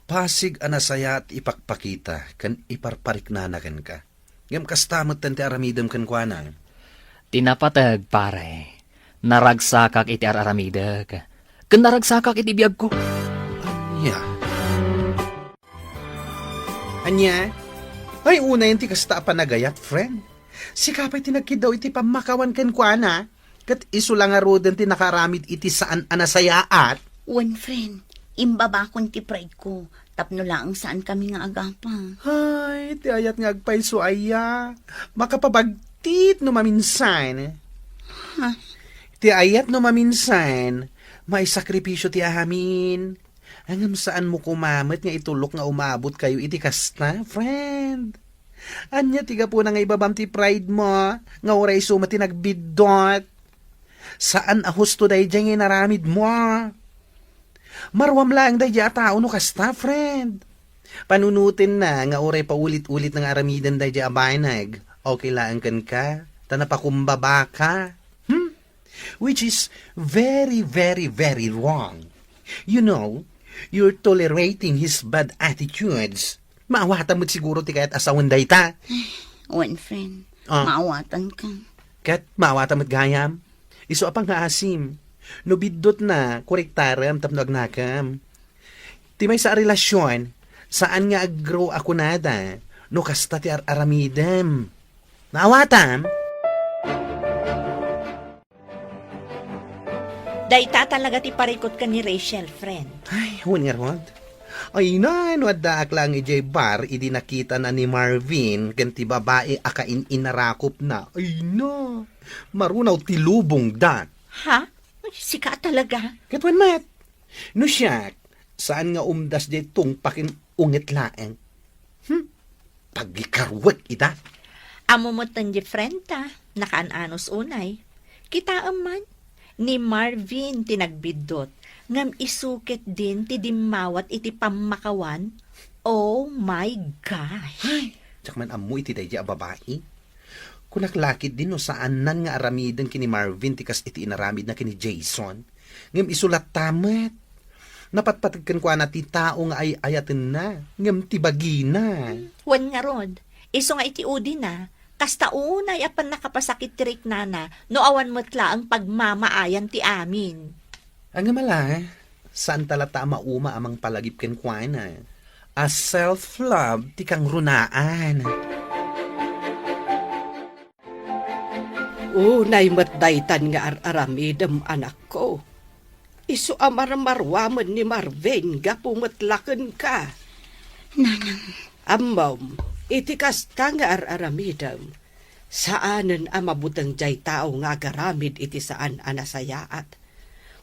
Pasig a nasayaat ipakpakita ken iparpariknana kenka. Ngem kasta metten ti aramidem kenkuana. Ti napateg, pare, naragsakak iti ar-aramidek, ken naragsakak iti biagko. Ania? Ania? Ay, unayen ti kasta a panagayat, friend. Sika pay ti nagkiddaw iti pammakawan kenkuana, ket isu la ngaruden ti nakaaramid iti saan a nasayaat. Wen, friend, imbabakon ti pride ko tapno laeng saankami nga agapa. Ay, ti ayat nga agpayso aya. Makapabagtit no maminsan. Ha? Ti ayat no maminsan, maisakripisio ti amin. Ngem saanmo koma met nga itulok nga umabotkayo iti kasta, friend. Ania ti gapuna nga ibabam ti pride mo, nga uray isu met ti nagbiddut? Saan a husto daydiay nga inaramidmo. Maruam laeng daydiay a tao no kasta, friend. Panunotenna nga uray paulit-ulit nga aramiden daydiay a banag, okay laeng kenka, ta napakumbabaka. Hmm? Which is very, very, very wrong. You know, you're tolerating his bad attitudes. Maawatam met siguro ti kayat a sawen dayta. Wen, friend. Ah. Maawatanka. Ket maawatam met gayam. Isu a pangngaasim. No biddutna, korektarem tapno agnakem. Ti maysa a relasyon, saan nga agro a kunada no kasta ti ar-aramidem. Maawatam? Dayta talaga ti parikut ken ni Rachel, friend. Ay, wen ngarud. Ay na, no addaak laeng idiay bar idi nakitana ni Marvin ken ti babai a kain-inarakupna. Ay na, marunaw ti lubongda. Ha? Sika talaga? Ket wen met. No siak, saan nga umdas diay tungpaken unget laeng. Hmm? Pagikaruek ida. Ammo metten di friend ta, nakaan-anos unay. Kitaem man, ni Marvin ti nagbiddut, ngem isu ketdin ti dimmawat iti pammakawan. Oh my gosh! Ay, diak man ammo iti daydi a babai. Kunak la ketdin no saannan nga aramiden ken ni Marvin ti kas iti inaramidna ken ni Jason. Ngem isu latta met. Napatpateg kenkuana ti tao nga ay-ayatenna, ngem ti bagina. Wen ngarud, isu nga iti udina, kasta unay a pannakapasakit ti riknana no awan met laeng pagmamaayan ti amin. Ngem ala, saanta latta a mauma a mangpalagip kenkuana. A self-love ti kangrunaan. Unay met daytan nga ar-aramidem, anakko. Isu a marmaruamen ni Marvin gapu met la kenka. Nanang. Ammom, iti kasta nga ar-aramidem, saanen a mabuteng diay tao nga agaramid iti saan a nasayaat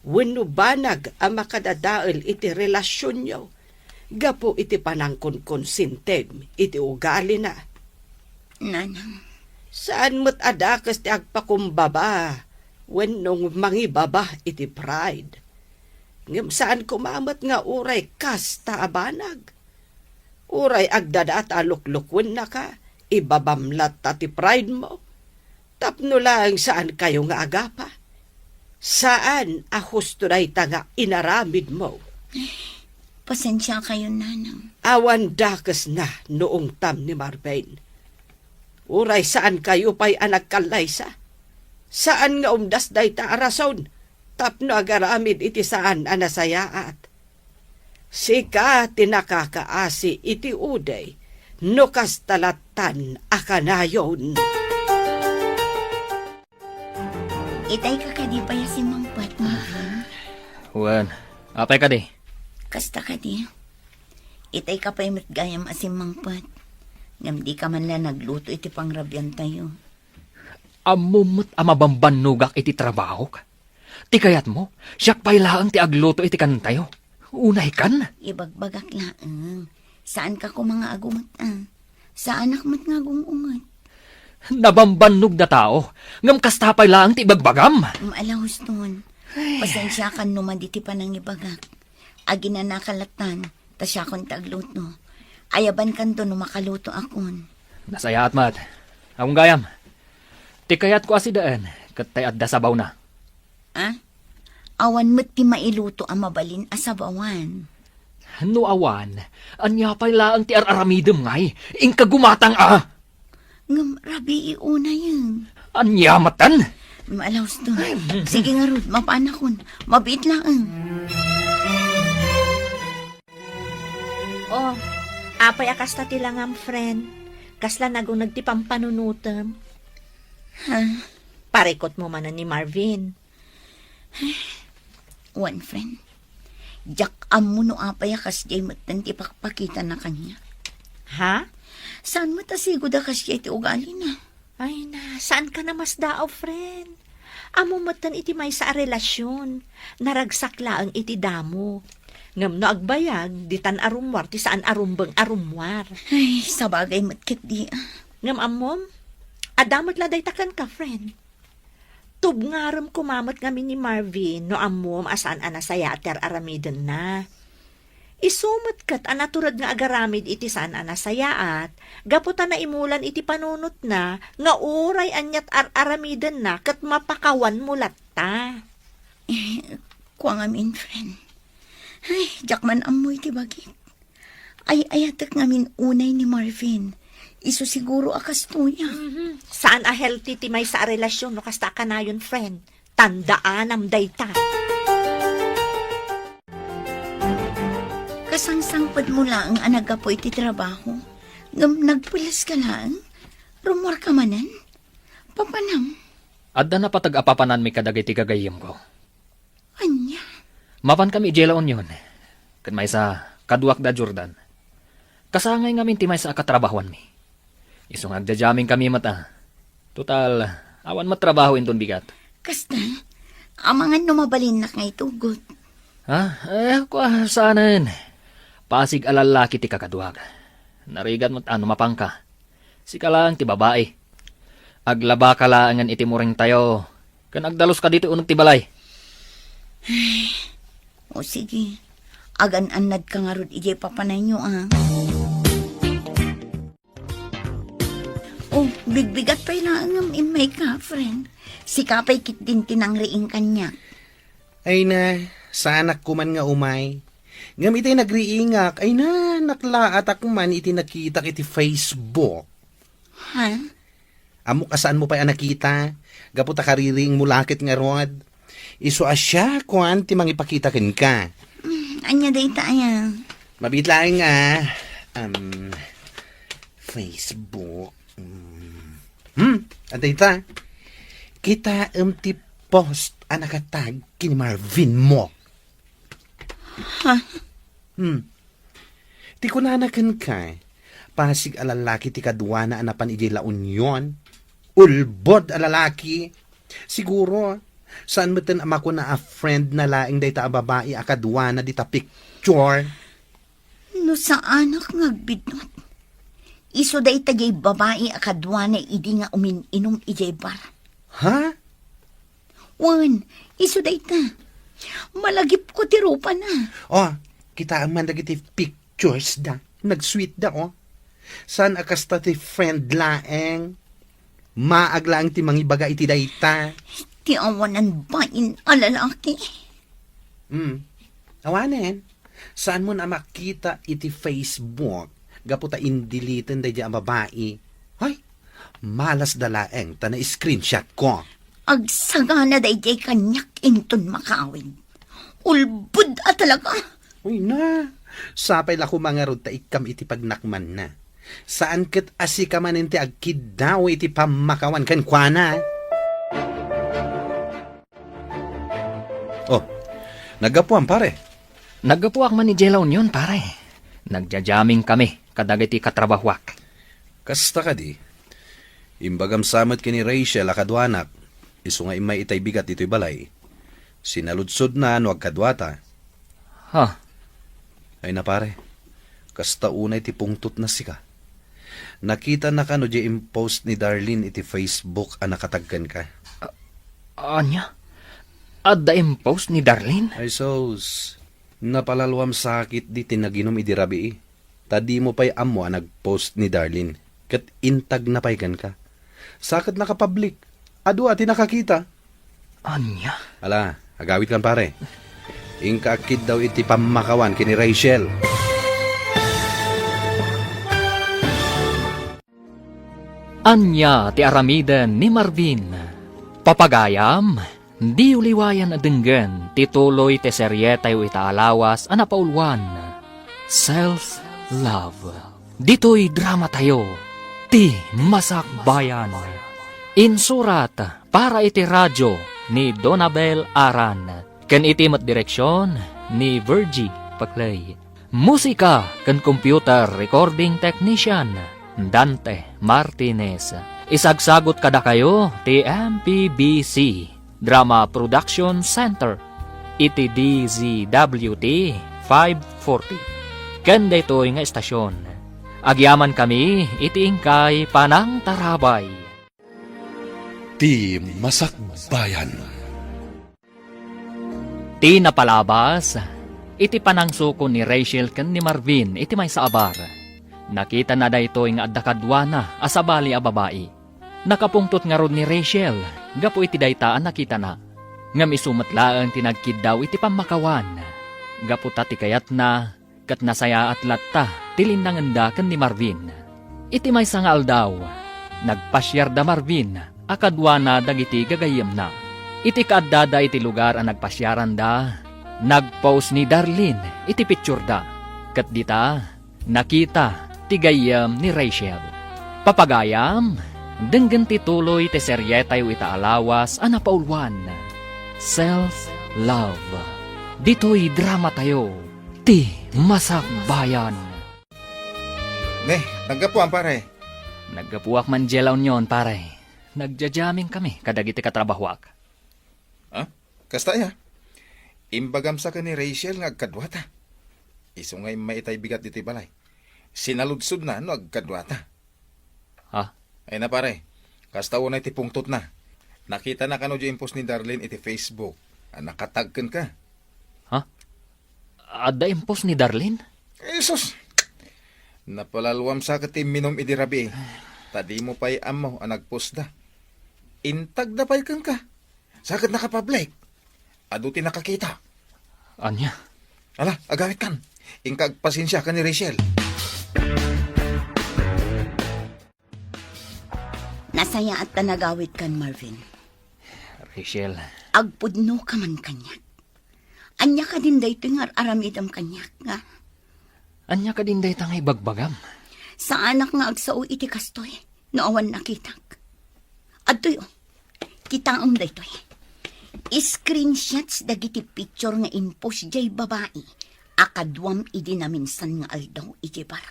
wenno banag a makadadael iti relasionyo gapu iti panangkonkonsintim iti ugalina. Nanang. Saan met a dakes ti agpakumbaba wenno mangibaba iti pride. Ngem saan koma met nga uray kasta a banag. Uray agdadata a luklukennaka, ibabam latta ti pride mo. Tapno laeng saankayo nga agapa. Saan a husto dayta nga inaramidmo. Pasensiakayon, Nanang. Awan dakesna no ungtam ni Marvin. Uray saankayo pay a nagkallaysa. Saan nga umdas dayta a rason tapno agaramid iti saan a nasayaat. Sika ti nakakaasi iti uday no kasta lattan a kanayon. Itay ka kadi pay a simmangpet, Marvin? Wen, apay kadi? Kasta kadi. Itay ka pay met gayam a simmangpet. Ngem di ka man la nagluto iti pangrabiantayo. Ammom met a mabambannogak iti trabahok. Ti kayatmo, siak pay laeng ti agluto iti kanentayo. Unay kan? Ibagbagak laeng. Saan ka koma nga agumet, a? Saanak met nga agung-unget. Nabambannog da tao, ngem kasta pay laeng ti ibagbagam. Mm, ala, Houston. Ay. Pasensiakan no madi ti panangibagak. Aginanaka lattan, ta siakon ti agluto. Ayabankanto no makaluto akon. Nasayaat met. Agung gayam. Ti kayatko a sidaen, ket tay adda sabawna. Ah? Awan met ti mailuto a mabalin a sabawan. No awan, ania pay laeng ti ar-aramidem ngay? Inka gumatang a! Ngem rabii unayen. Ania metten? Maalaw, Houston. Sige ngarud, mapanakon. Mabiit laeng. Oh, apay a kasta ti langam, friend? Kasla naguneg ti pampanunotem? Ha? Parikutmo manen ni Marvin. Wen, friend. Diak ammo no apay a kasdiay metten ti pakpakitana kaniak. Ha? Saan met a sigud a kasdiay ti ugalina? Ay na, saan ka namasdaaw, friend? Ammo metten iti maysa a relasyon. Naragsak laeng iti damo. Ngem no agbayag, ditan a rummuar ti saan a rumbeng a rummuar. Ay, sabagay met ketdi, a. Ngem ammom, adda met la dayta kenka, friend. Tubngarem koma met ngamin ni Marvin no ammom a saan a nasayaat ti ar-aramidenna. Isu met ket a natured nga agaramid iti saan a nasayaat, gapu ta naimulan iti panunotna nga uray aniat ar-aramidenna ket mapakawanmo latta. Eh, kua ngamin, friend. Ay, diak man ammo iti bagik. Ay-ayatek ngamin unay ni Marvin. Isu siguro a kastoy, a. Mhm. Saan a healthy ti maysa a relasyon no kasta a kanayon, friend. Tandaanam dayta. Kasangsangpetmo laeng a naggapu iti trabaho, ngem nagpulas ka laeng? Rummuar ka manen? Papanam? Adda napateg a papananmi kadagiti gagayyemko. Ania? Mapankami idiay La Union. Ket maysa, kaduak da Jordan. Kasangay ngamin ti maysa a katrabahoanmi. Isu nga agjajamin kami met, a. Total, awan met trabaho inton bigat. Kasta, amangan no mabalinnak nga itugot. Ha? Eh, kua, saanen. Pasig a lallaki ti kakaduak. Narigat met a no mapanka. Sika laeng ti babai. Aglabaka laengen iti muringtayo, ken agdaluska ditoy uneg ti balay. Ay, o sige. Agan-annadka ngarud idiay papanayyo, a. O, bigbigat pay laeng ngem immayka, friend. Sika pay ketdin ti nangriing kaniak. Ay na, saanak koman nga umay. Ngem itay nagriingak, ay na, naklaatak man iti nakitak iti Facebook. Ha? Ammok a saanmo pay a nakita, gapu ta kaririingmo la ket ngarud. Isu a siak kuan ti mangipakita kenka. Mm, ania dayta aya? Mabiit laeng a, um, Facebook. Mm. Hmm, adda ita. Kitaem ti post a nakatag ken ni Marvin mo. Ha? Hmm. Ti kunana kenka, pasig a lalaki ti kaduana a napan idiay La Union. Ulbod a lalaki. Siguro, saan metten a makuna a friend na laeng dayta a babai a kaduana dita picture. No saanak nga agbidngot, isu dayta diay babai a kaduana idi nga umin-inum idiay bar. Ha? Wen, isu dayta. Malagipko ti rupana. Oh, kitaem man dagiti pictures da. Nagsweet da, oh. Saan a kasta ti friend laeng? Maag laeng ti mangibaga iti dayta. Ti awanan bain a lalaki. Hmm. Awanen. Saanmon a makita iti Facebook gapu ta indeleten daydiay a babai. Hay, malas da laeng ta na-screenshot ko. Agsagana daydiay kaniak inton makaawid. Ulbod a talaga. Uy na, sapay la koma ngarud ta ikkam iti pagnakmanna. Saan ket a sika manen ti agkiddaw iti pammakawan kenkuana. Oh, naggapuam, pare. Naggapuak man idiay La Union, pare. Nagja-jamming kami kadagiti katrabahuak. Kasta kadi, imbagam sa met ken ni Rachel a kaduanak, isu nga immay itay bigat ditoy balay. Sinaludsodna no agkaduata. Ha? Ay na, pare, kasta unay ti pungtotna sika. Nakitana kano diay impost ni Darlene iti Facebook a nakatag kenka? A-, ania? Adda impost ni Darlene? Ay sus, napalalwam sakit di ti naginum idi rabii. Ta dimo pay ammo a nagpost ni Darlene, ket intagna pay kenka. Sa ket nakapablik, adu a ti nakakita. Ania? Ala, agawidkan, pare. Inka agkiddaw iti pammakawan ken ni Rachel. Ania ti aramiden ni Marvin? Papagayam, diyo liwayan a denggen ti tuloy ti serietayo ita a lawas a napauluan, Self Love. Ditoy dramatayo, Ti Masakbayan. Insurat para iti radio ni Donabel Aran, ken iti met direksion ni Virgie Paclay. Musika ken computer recording technician, Dante Martinez. Isagsagut kadakayo ti M P B C Drama Production Center iti D Z W T five forty. Ken daytoy nga estasion, agyamankami iti inkay panangtarabay. Ti Masakbayan. Ti napalabas, iti panangsukon ni Rachel ken ni Marvin iti maysa a bar. Nakitana daytoy nga adda kaduana a sabali a babai. Nakapungtot ngarud ni Rachel gapu iti dayta a nakitana. Ngem isu met laeng ti nagkiddaw iti pammakawan. Gapu ta ti kayatna, ket nasayaat latta ti linnangenda ken ni Marvin. Iti maysa nga aldaw, nagpasiarda Marvin a kaduana dagiti gagayyemna. Iti kaaddada iti lugar a nagpasiaranda, nagpost ni Darlene iti pictureda, ket dita, nakita ti gayyem ni Rachel. Papagayam, denggen ti tuloy ti serietayo ita a lawas a napauluan, Self Love. Ditoy dramatayo, Ti Masakbayan. Ne, naggapuam, pare. Naggapuak man diay La Union, pare. Nagja-jamming kami kadagiti katrabahuak. Ha? Kasta aya? Imbagam sa ken ni Rachel nga agkaduata. Isu nga immay itay bigat ditoy balay. Sinaludsodna no agkaduata. Ha? Ay na, pare. Kasta unay ti pungtotna. Nakitana kano diay impost ni Darlene iti Facebook a nakatag kenka? Ha? Adda impost ni Darlene? Jesus! Napalalwam sa ket ti imminum idi rabii. Ta dimo pay ammo a nagpostda. Intagda pay kenka. Sa ket nakapablik. Adu ti nakakita. Ania? Ala, agawidkan. Inka agpasensia ken ni Rachel. Nasayaat ta nagawidkan, Marvin. Rachel. Agpudnoka man kaniak. Ania kadin daytoy nga ar-aramidem kaniak, nga? Ania kadin dayta nga ibagbagam? Saanak nga agsao iti kastoy no awan nakitak. Adtoy, oh. Kitaem daytoy. Screenshots dagiti picture nga impost diay babai a kaduam idi naminsan nga aldaw idiay bar.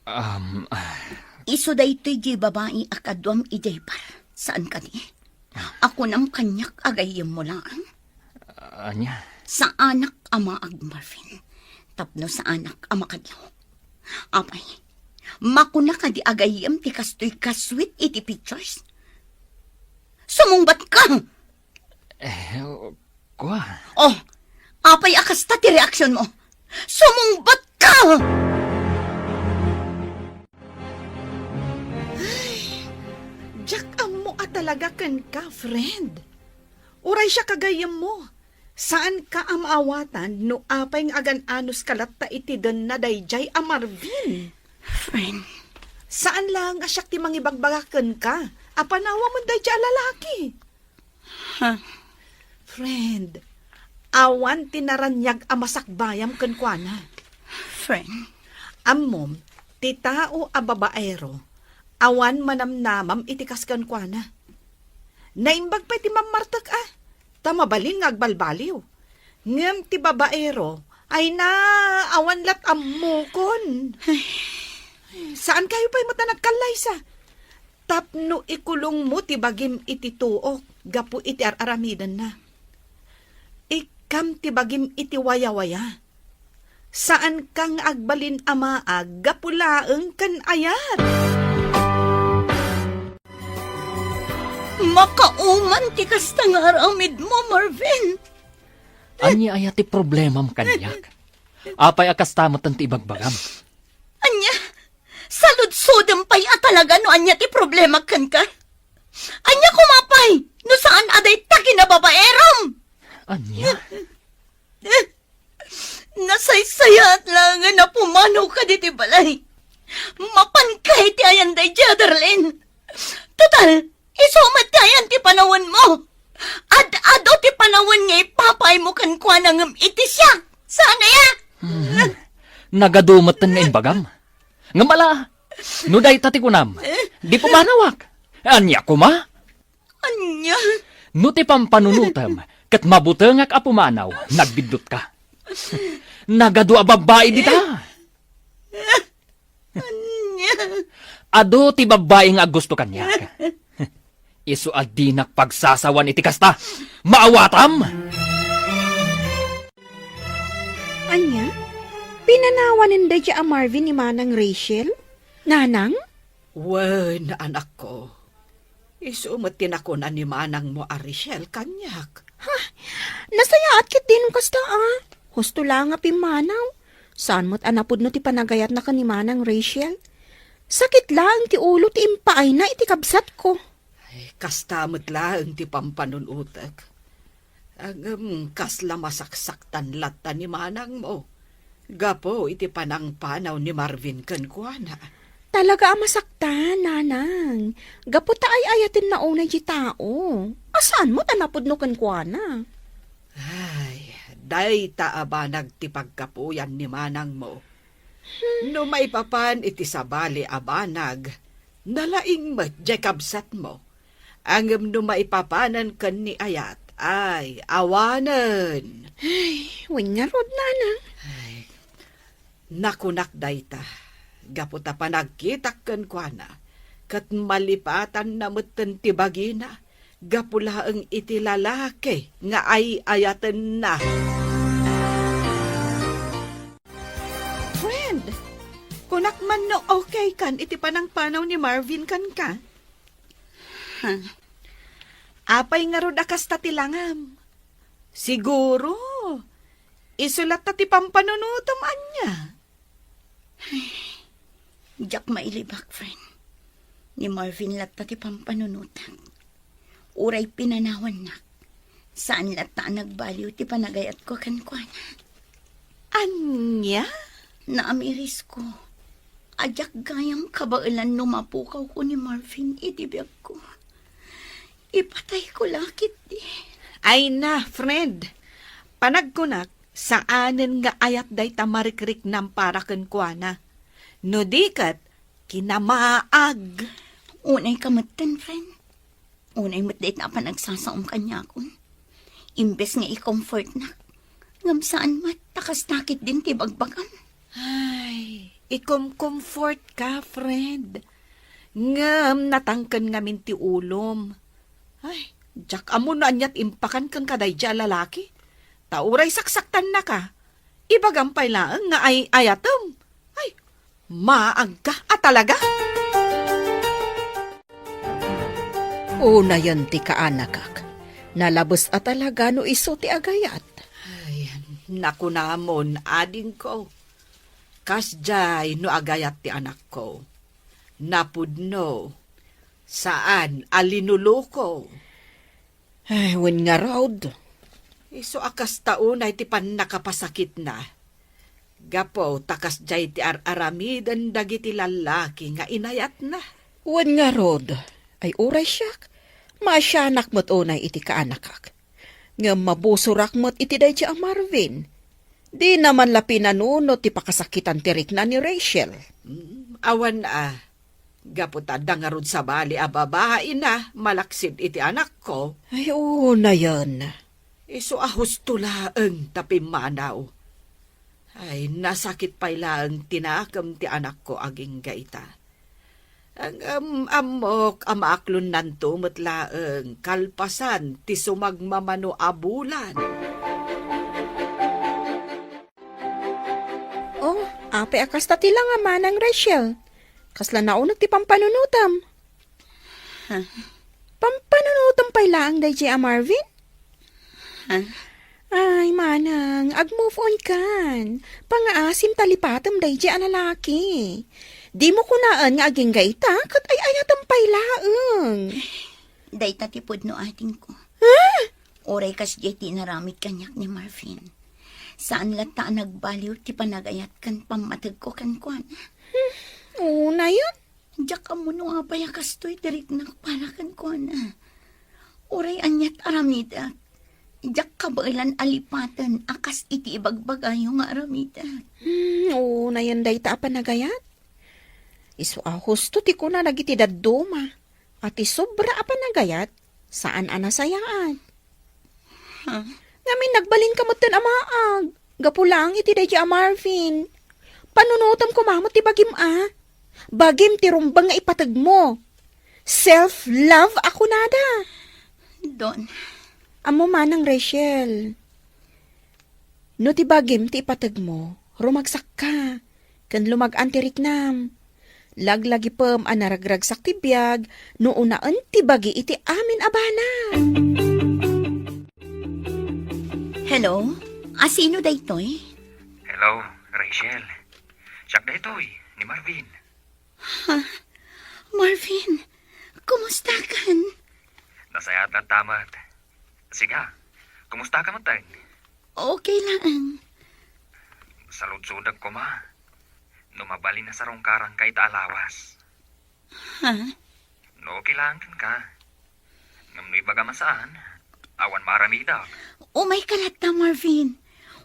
Um, ah. Isu daytoy diay babai a kaduam idiay bar. Saan kadi? A kunam kaniak a gayyemmo laeng? Ania? Saanak a maag, Marvin, tapno saanak a makadlaw. Apay, makuna kadi a gayyem ti kastoy kaswit iti pictures? Sumungbat ka! Eh, kua. Oh, apay a kasta ti reaksyon mo? Sumungbat ka! Ay, diak ammo a talaga kenka, friend. Uray siak a gayyemmo, saanka a maawatan no apay nga agan-anos ka latta iti denna daydiay a Marvin. Friend. Saan laeng a siak ti mangibagbaga kenka a panawamon daydiay a lalaki. Ha? Friend, awan ti naraniag a masakbayam kenkuana. Friend. Ammom, ti tao a babaero, awan manamnamam iti kas kenkuana. Naimbag pay ti mammartek a, ta mabalin nga agbalbaliw. Ngem ti babaero, ay na, awan lat ammokon. Ay. Saan kayo pay met a nagkallaysa? Tapno ikulongmo ti bagim iti tuok gapu iti ar-aramidenna. Ikkam ti bagim iti wayawaya. Saanka nga agbalin a maag gapu laeng ken ayat. Makauman ti kasta nga aramidmo, Marvin. Ania aya ti problemam kaniak? Apay a kasta met ti ibagbagam? Ania? Saludsodem pay a talaga no ania ti problema kenka? Ania koma pay no saan a dayta kinababaeram? Ania? Nasaysayaat laengen a pumanaw ka diti balay. Mapanka iti ayan daydiay, Darlene. Total, isu met ti ayan ti panawenmo. Ad-adu ti panawen nga ipapaaymo kenkuana ngem iti siak. Saan aya? Hmm. Nagadu metten nga imbagam. Ngem ala, no dayta ti kunam, di pumanawak. Ania koma? Ania? No ti pampanunotem ket mabutengak a pumanaw, nagbiddutka. Nagadu a babbai dita. Ania? Adu ti babbai nga aggusto kaniak. Isu a dinak pagsasawan iti kasta. Maawatam! Ania? Pinanawanen daydiay a Marvin ni Manang Rachel? Nanang? Wen, anakko. Isu met ti nakuna ni manangmo a Rachel kaniak. Ha? Nasayaat ketdin kasta a. Husto la nga pimmanaw. Saan met a napudno ti panagayatna ken ni Manang Rachel. Sakit laeng ti ulo ti impaayna iti kabsatko. Ay, kasta met laeng ti pampanunotek. Ngem kasla masaksaktan latta ni manangmo gapu iti panangpanaw ni Marvin kenkuana. Talaga a masaktan, nanang. Gapu ta ay-ayatenna unay ti tao. A saan met a napudno kenkuana? Ay, dayta a banag ti paggapuyan ni manangmo. No maipapan iti sabali a banag, nalaing met diay kabsatmo. Ngem no maipapanen ken ni ayat, ay, awanen. Ay, wen ngarud, nanang. Ay, nakunak dayta, gapu ta panagkitak kenkuana, ket malipatanna metten ti bagina, gapu laeng iti lalaki nga ay-ayatenna. Friend, kunak man no okay kan iti panangpanaw ni Marvin kenka? Ha? Apay ngarud a kasta ti langam? Siguro, isu latta ti pampanunotem ania? Ay, diak mailibak, friend. Ni Marvin latta ti pampanunotak. Uray pinanawannak, saan latta a nagbaliw ti panagayatko kenkuana. Ania? Naamirisko a diak gayam kabaelan no mapukawko ni Marvin iti biagko. Ipatayko la ketdi. Ay na, friend. Panagkunak, saanen nga ayat dayta marikriknam para kenkuana. No di ket, kinamaag. Unay ka metten, friend. Unay met dayta a panagsasaom kaniakon. Imbes nga i-comfortnak, ngem saan met, ta kasta ketdin ti bagbagam. Ay, ikom-comfort ka, friend. Ngem natangken ngamin ti ulom. Ay, diak ammo no aniat impakan ken kadaydi a lalaki. Ta uray saksaktannaka, ibagam pay laeng nga ay-ayatem. Ay, maagka a talaga. Unayen ti kaanakak. Nalabes a talaga no isu ti agayat. Ay, nakunamon, adingko. Kasdiay no agayat ti anakko. Napudno. Saan a linuluko. Ay, wen ngarud. Isu a kasta unay ti pannakapasakitna. Gapu ta kasdiay ti ar-aramiden dagiti lallaki nga inayatna. Wen ngarud, ay uray siak, Maasianak met unay iti kaanakak. Ngem mabusorak met iti daydi a Marvin. Dina man la pinanunot ti pakasakitan ti rikna ni Rachel. Mm, awan a. Gapu ta adda ngarud sabali a babaina malaksid iti anakko. Ay, unayen. Isu a husto laeng ta pimmanaw. Ay, nasakit pay laeng ti nakem ti anakko agingga ita. Ngem ammok a maaklonnanto met laeng kalpasan ti sumagmamano a bulan. Oh, apay a kasta ti langa, Manang Rachel? Kasla nauneg ti pampanunotam. Ha? Pampanunotam pay laeng daydi a Marvin? Ha? Ay, Manang, ag-move on kan. Pangaasim ta lipatem daydi a lalaki. Dimo kunaen nga agingga ita, ket ay-ayatem pay laeng. Dayta ti pudno, adingko. Ha? Uray kasdiay ti inaramid kaniak ni Marvin, saan latta a nagbaliw ti panagayat ken pammategko kenkuana. Hmm, unayen. Diak ammo no apay a kastoy ti riknak para kenkuana. Uray aniat aramidek, diak kabaelan a lipaten a kas iti ibagbagayo nga aramidek. Hmm, unayen dayta a panagayat. Isu a husto ti kuna dagiti dadduma a ti sobra a panagayat, saan a nasayaat. Huh? Ngamin, nagbalinka metten a maag gapu laeng iti daydi a Marvin. Panunotem koma met ti bagim a. Bagim ti rumbeng nga ipategmo. Self-love a kunada. Don. Ammo, Manang Rachel, no ti bagim ti ipategmo, rumagsakka ken lumag-an ti riknam. Laglagipem a naragragsak ti biag no unaen ti bagi iti amin a banag. Hello? Asino daytoy? Hello, Rachel. Siak daytoy, ni Marvin. Ha? Marvin, kumusta kan? Nasayaat latta met. Siak, kumusta ka met? Okay laeng. Saludsodek koma no mabalin a sarungkaranka ita a lawas. Ha? No okay laeng kenka. Ngem no ibagam a saan, awan maaramidek. Umayka latta, Marvin.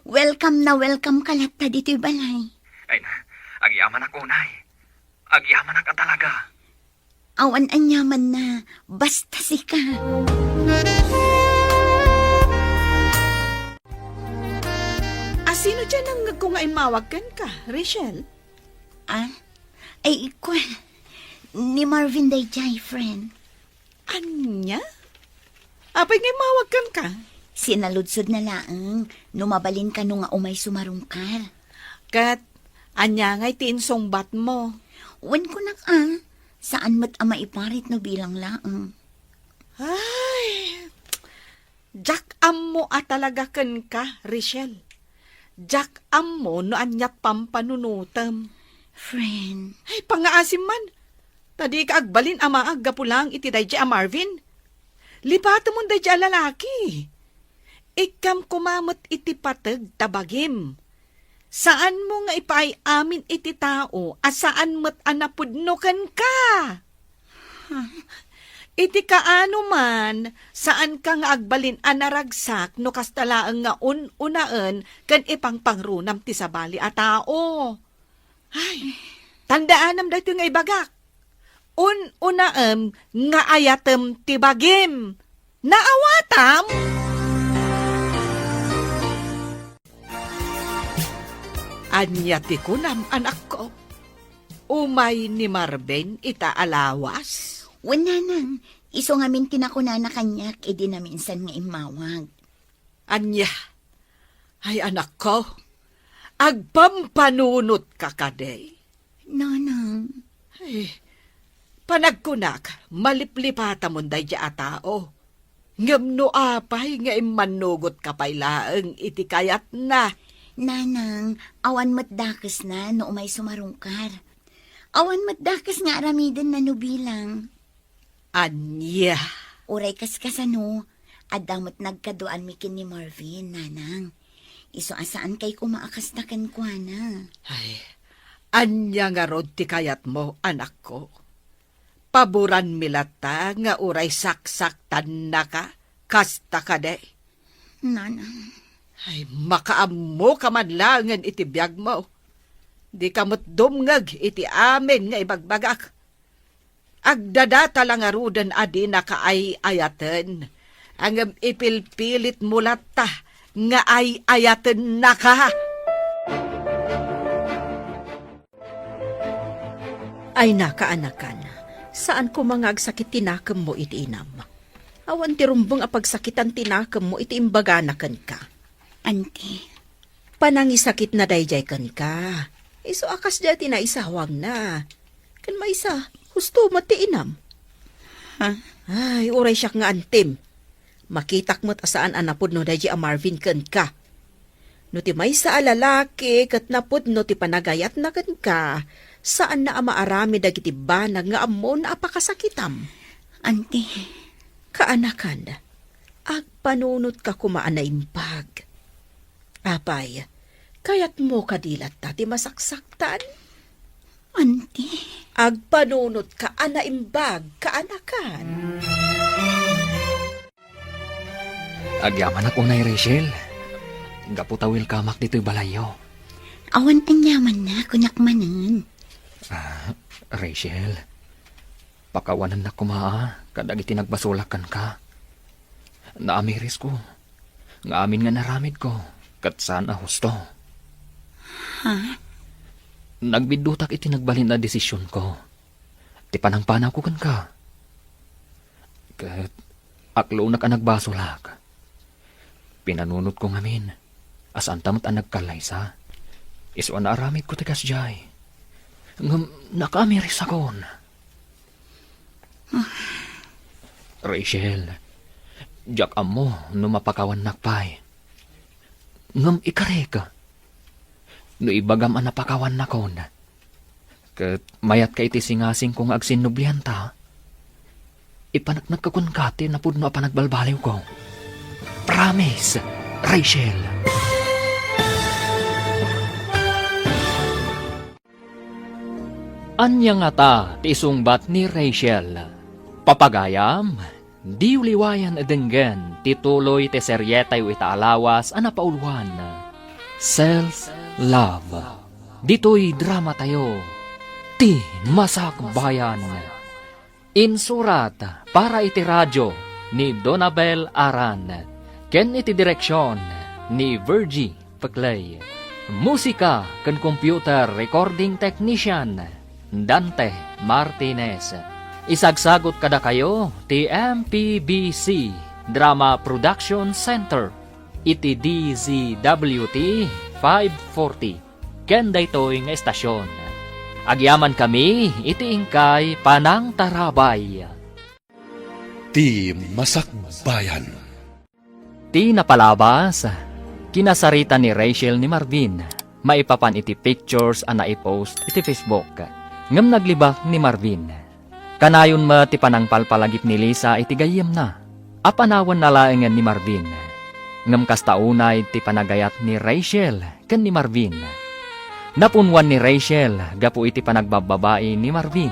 Welcome na welcome ka latta ditoy balay. Ay na, agyamanak unay. Agyamanak a talaga. Awan aniamanna, basta sika. Asino diay nangngegko nga immawag kenka, Rachel? Ah? Ay, ikua. Ni Marvin daydiay, friend. Ania? Apay nga immawag kenka? Sinaludsodna laeng no mabalin kano nga umay sumarungkar. Ket ania ngay ti insungbatmo? Wen kunak a, saan met a maiparit no bilang laeng. Ay, diak ammo a talaga kenka, Rachel. Diak ammo no aniat pampanunotem. Friend. Ay, pangaasim man. Ta dika agbalin a maag gapu laeng iti daydiay a Marvin. Lipatemon daydiay a lalaki. Ikkam koma met iti pateg ta bagim. Saanmo nga ipaay amin iti tao a saan met a napudno kenka. Iti kaano man, saanka nga agbalin a naragsak no kasta laeng nga un-unaen ken ipangpangrunam ti sabali a tao. Ay, tandaanam daytoy nga ibagak. Un-unaem nga ayatem ti bagim. Naawatam? Ania ti kunam, anakko? Umay ni Marvin ita a lawas? Wen, nanang, isu ngamin ti nakunana kaniak idi naminsan nga immawag. Ania? Ay, anakko, agpampanunotka kadi? Nanang. Ay, panagkunak, maliplipatamon daydiay a tao. Ngem no apay nga immannugotka pay laeng iti kayatna? Nanang, awan met dakesna no umay sumarungkar. Awan met dakes nga aramidenna no bilang. Ania? Uray kaskasano, adda met nagkaduaanmi ken ni Marvin, nanang. Isu a saankay koma a kasta kenkuana. Ay, ania ngarud ti kayatmo, anakko? Paboranmi latta nga uray saksaktannaka, kasta kadi? Nanang. Ay, makaammoka man laengen iti biagmo. Dika met dumngeg iti amin nga ibagbagak. Agdadata la ngaruden a dinaka ay-ayaten, ngem ipilpilitmo latta nga ay-ayatennaka. Ay, nakaanakan, saan koma nga agsakit ti nakemmo iti inam. Awan ti rumbeng a pagsakitan ti nakemmo iti imbagana kenka. Anti. Panangisakitna daydiay kenka. Isu a kasdiay ti naisawangna. Ken maysa, husto met ti inam. Ha? Ay, uray siak nga antim. Makitak met a saan a napudno daydiay a Marvin kenka. No ti maysa a lalaki ket napudno ti panagayatna kenka, saanna a maaramid dagiti banag nga ammona a pakasakitam. Anti. Kaanakan, agpanunotka koma a naimbag. Apay, kayatmo kadi latta ti masaksaktan? Anti. Agpanunotka a naimbag, kaanakan. Agyamanak unay, Rachel. Gapu ta welcomeak ditoy balayyo. Awan aniamanna, kunak manen. Ah, Rachel, pakawanennak koma, ah, kadagiti nagbasolak kenka. Naamirisko nga amin nga inaramidko ket saan a husto. Ha? Nagbiddutak iti nagbalin a desisionko, ti panangpanawko kenka. Ket aklonak a nagbasolak. Pinanunotko ngamin a saanta met a nagkallaysa. Isu a naaramidko ti kasdiay. Ngem nakaamirisakon. Rachel, diak ammo no mapakawannak pay. Ngem ikarik, no ibagam a napakawannakon, ket mayatka iti singasingko nga agsinnublianta, ipaneknekko kenka ti napudno a panagbalbaliwko. Promise, Rachel. Ania ngata ti isungbat ni Rachel? Papagayam, diyo liwayan a denggen ti tuloy ti serietayo ita a lawas a napauluan, Self Love. Ditoy dramatayo, Ti Masakbayan. Insurat para iti radio ni Donabel Aran ken iti direksion ni Virgie Peclay. Musika ken computer recording technician, Dante Martinez. Isagsagut kadakayo ti M P B C Drama Production Center iti D Z W T five forty ken daytoy nga estasion. Agyamankami iti inkay panangtarabay. Ti Masakbayan. Ti napalabas, kinasarita ni Rachel ni Marvin maipapan iti pictures a naipost iti Facebook. Ngem naglibak ni Marvin. Kanayon met ti panangpalpalagip ni Lisa iti gayyemna. Apanawanna laengen ni Marvin. Ngem kasta unay ti panagayat ni Rachel ken ni Marvin. Napunwan ni Rachel gapu iti panagbabbabai ni Marvin.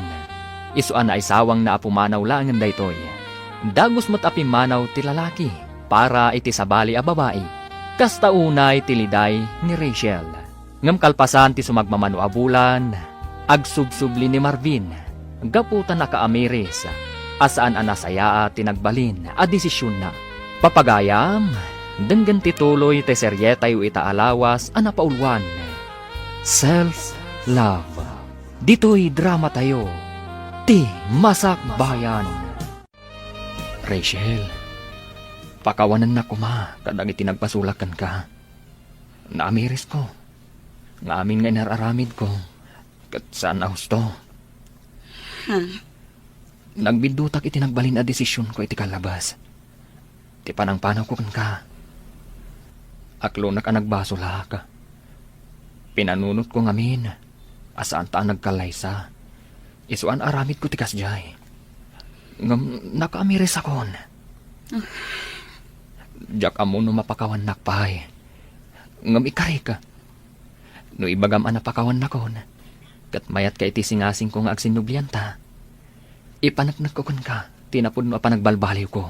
Isu a naisawangna a pumanaw laengen daytoy. Dagus met a pimmanaw ti lalaki para iti sabali a babai. Kasta unay ti liday ni Rachel. Ngem kalpasan ti sumagmamano a bulan, agsubsubli ni Marvin gapu ta nakaamiris a saan a nasayaat ti nagbalin a desisionna. Papagayam, denggen ti tuloy ti serietayo ita a lawas a napauluan, Self Love. Ditoy dramatayo, Ti Masakbayan. Rachel, pakawanennak koma kadagiti nagbasolak kenka. Naamirisko nga amin nga inar-aramidko ket saan a husto. Ha? Nagbiddutak iti nagbalin a desisionko iti kallabas. Ti panangpanawko kenka. Aklonak a nagbasolak. Pinanunotko ngamin a saanta a nagkallaysa. Isu a naaramidko ti kasdiay. Ngem nakaamirisakon. Ah. Diak ammo no mapakawannak pay. Ngem ikarik, no ibagam a napakawannakon, ket mayatka iti singasingko nga agsinnublianta, Ipaneknekko kenka ti napudno a panagbalbaliwko.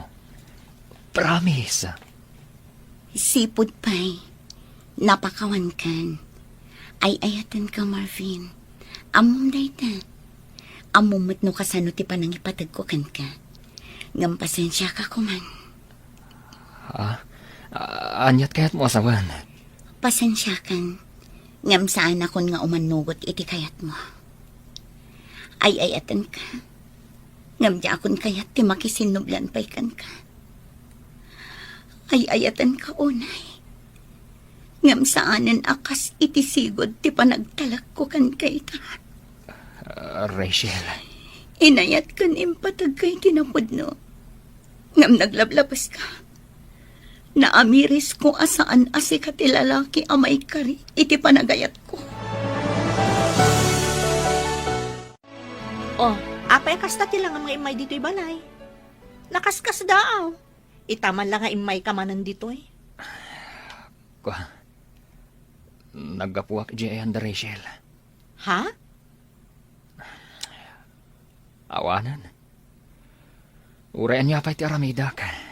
Promise. Sipud pay, napakawankan. Ay-ayatenka, Marvin. Ammom dayta. Ammom met no kasano ti panangipategko kenka. Ngem pasensiaka koman. Ah, ah, aniat kayatmo a sawen? Pasensiakan, ngem saanakon nga umannugot iti kayatmo. Ay-ayatenka, ngem diakon kayat ti makisinnublan pay kenka. Ay-ayatenka unay, ngem saanen a kas iti sigud ti panagtalekko kenka ita. Ah, Rachel. Inayat ken impateg ka iti napudno. Ngem naglablabaska. Naamirisko a saan a sika ti lalaki a maikari iti panagayatko. Oh, apay a kasta ti langam nga immay ditoy balay? Nakaskasdaaw. Ita man la nga immayka manen ditoy. Kua, naggapuak idiay ayan da Rachel. Ha? Awanen. Uray ania pay ti aramidek.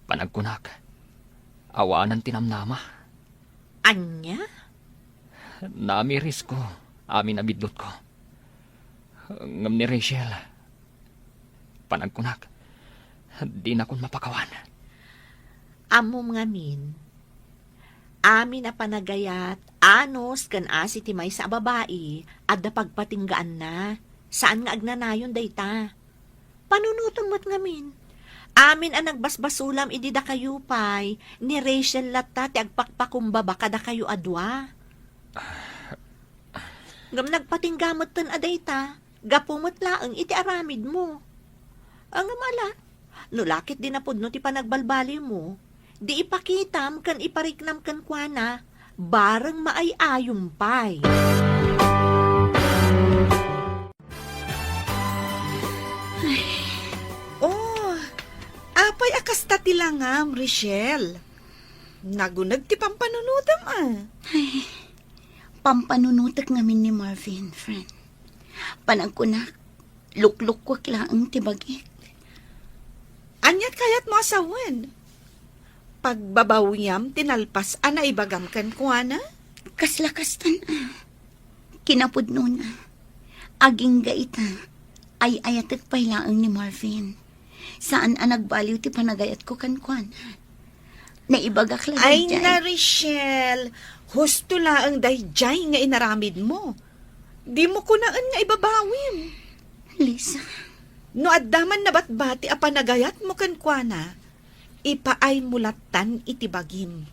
Panagkunak, awanen ti namnama. Ania? Naamirisko amin a biddutko. Ngem ni Rachel, panagkunak, dinakon mapakawan. Ammom ngamin, amin a panagayat, anus ken asi ti maysa a babai, adda pagpatinggaanna. Saan nga agnanayon dayta. Panunotem met ngamin. Amin a nagbasbasulam idi dakayo pay, ni Rachel latta ti agpakpakumbaba kadakayo a dua. Ngem nagpatingga metten a dayta, gapu met laeng iti aramidmo. Ngem ala, no la ket di napudno ti panagbalbaliwmo, di ipakitam ken ipariknam kenkuana, bareng maay-ayom pay. Oh, apay a kasta ti langam, Rachel? Naguneg ti pampanunotem, a. Ay, pampanunotek ngamin ni Marvin, friend. Panagkunak, luklukkuek laeng ti bagik. Aniat kayatmo a sawen? Pagbabawiam ti nalpas a naibagam kenkuana? Kasla kastan, a. Kinapudnona, agingga ita, ay-ayatek pay laeng ni Marvin. Saan a nagbaliw ti panagayatko kenkuana. Naibagak la daydiay. Ay na, Rachel, husto laeng daydiay nga inaramidmo. Dimo kunaen nga ibabawim. Lisa. No adda man nabatbati a panagayatmo kenkuana, ipaaymo lattan iti bagim.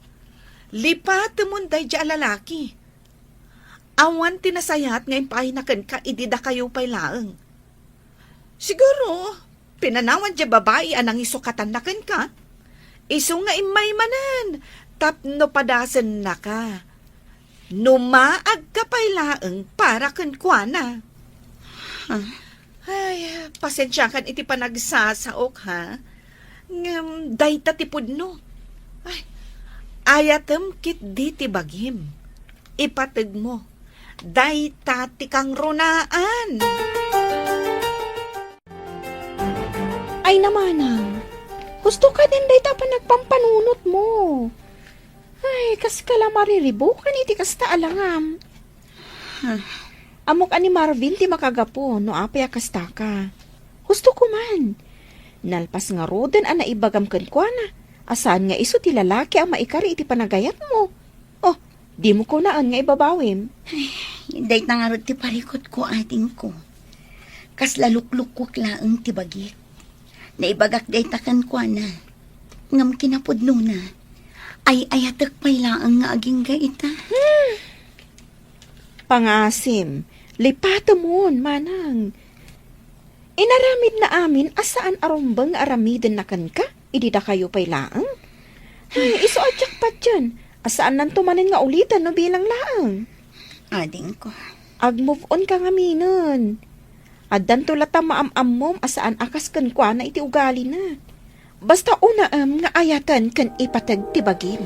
Lipatemon daydiay a lalaki. Awan ti nasayaat nga impaayna kenka idi dakayo pay laeng. Siguro, pinanawan diay babai a nangisukatanna kenka. Isu nga immay manen tapno padasennaka. No maagka pay laeng para kenkuana. Huh? Ay, pasensiakan iti panagsasaok, ha? Ngem dayta ti pudno. Ay, ayatem ketdi ti bagim. Ipategmo. Dayta ti kangrunaan. Ay, namanang. Husto ka din dayta panagpampanunotmo. Ay, kaska la mariribukan iti kasta a langam. Huh. Ammok a ni Marvin ti makagapu no apay a kasta ka. Husto ko man. Nalpas ngaruden a naibagam kenkuana, a saan nga isu ti lalaki a maikari iti panagayatmo. Oh, dimo kunaen nga ibabawim. Ay, dayta ngarud ti parikutko, adingko. Kasla luklukkuek laeng ti bagik. Naibagak dayta kenkuana. Ngem kinapudnona, ay-ayatek pay laeng nga agingga ita. Hmm. Pangasim, lipatemon, manang. Inaramidna amin a saan a rumbeng nga aramidenna kenka idi dakayo pay laeng. Ay, isu a diak patien a saannanto manen nga uliten no bilang laeng. Adingko. Ag-move on ka ngaminen. Addanto latta maam-ammom a saan a kas kenkuana iti ugalina. Basta unaem nga ayaten ken ipateg ti bagim.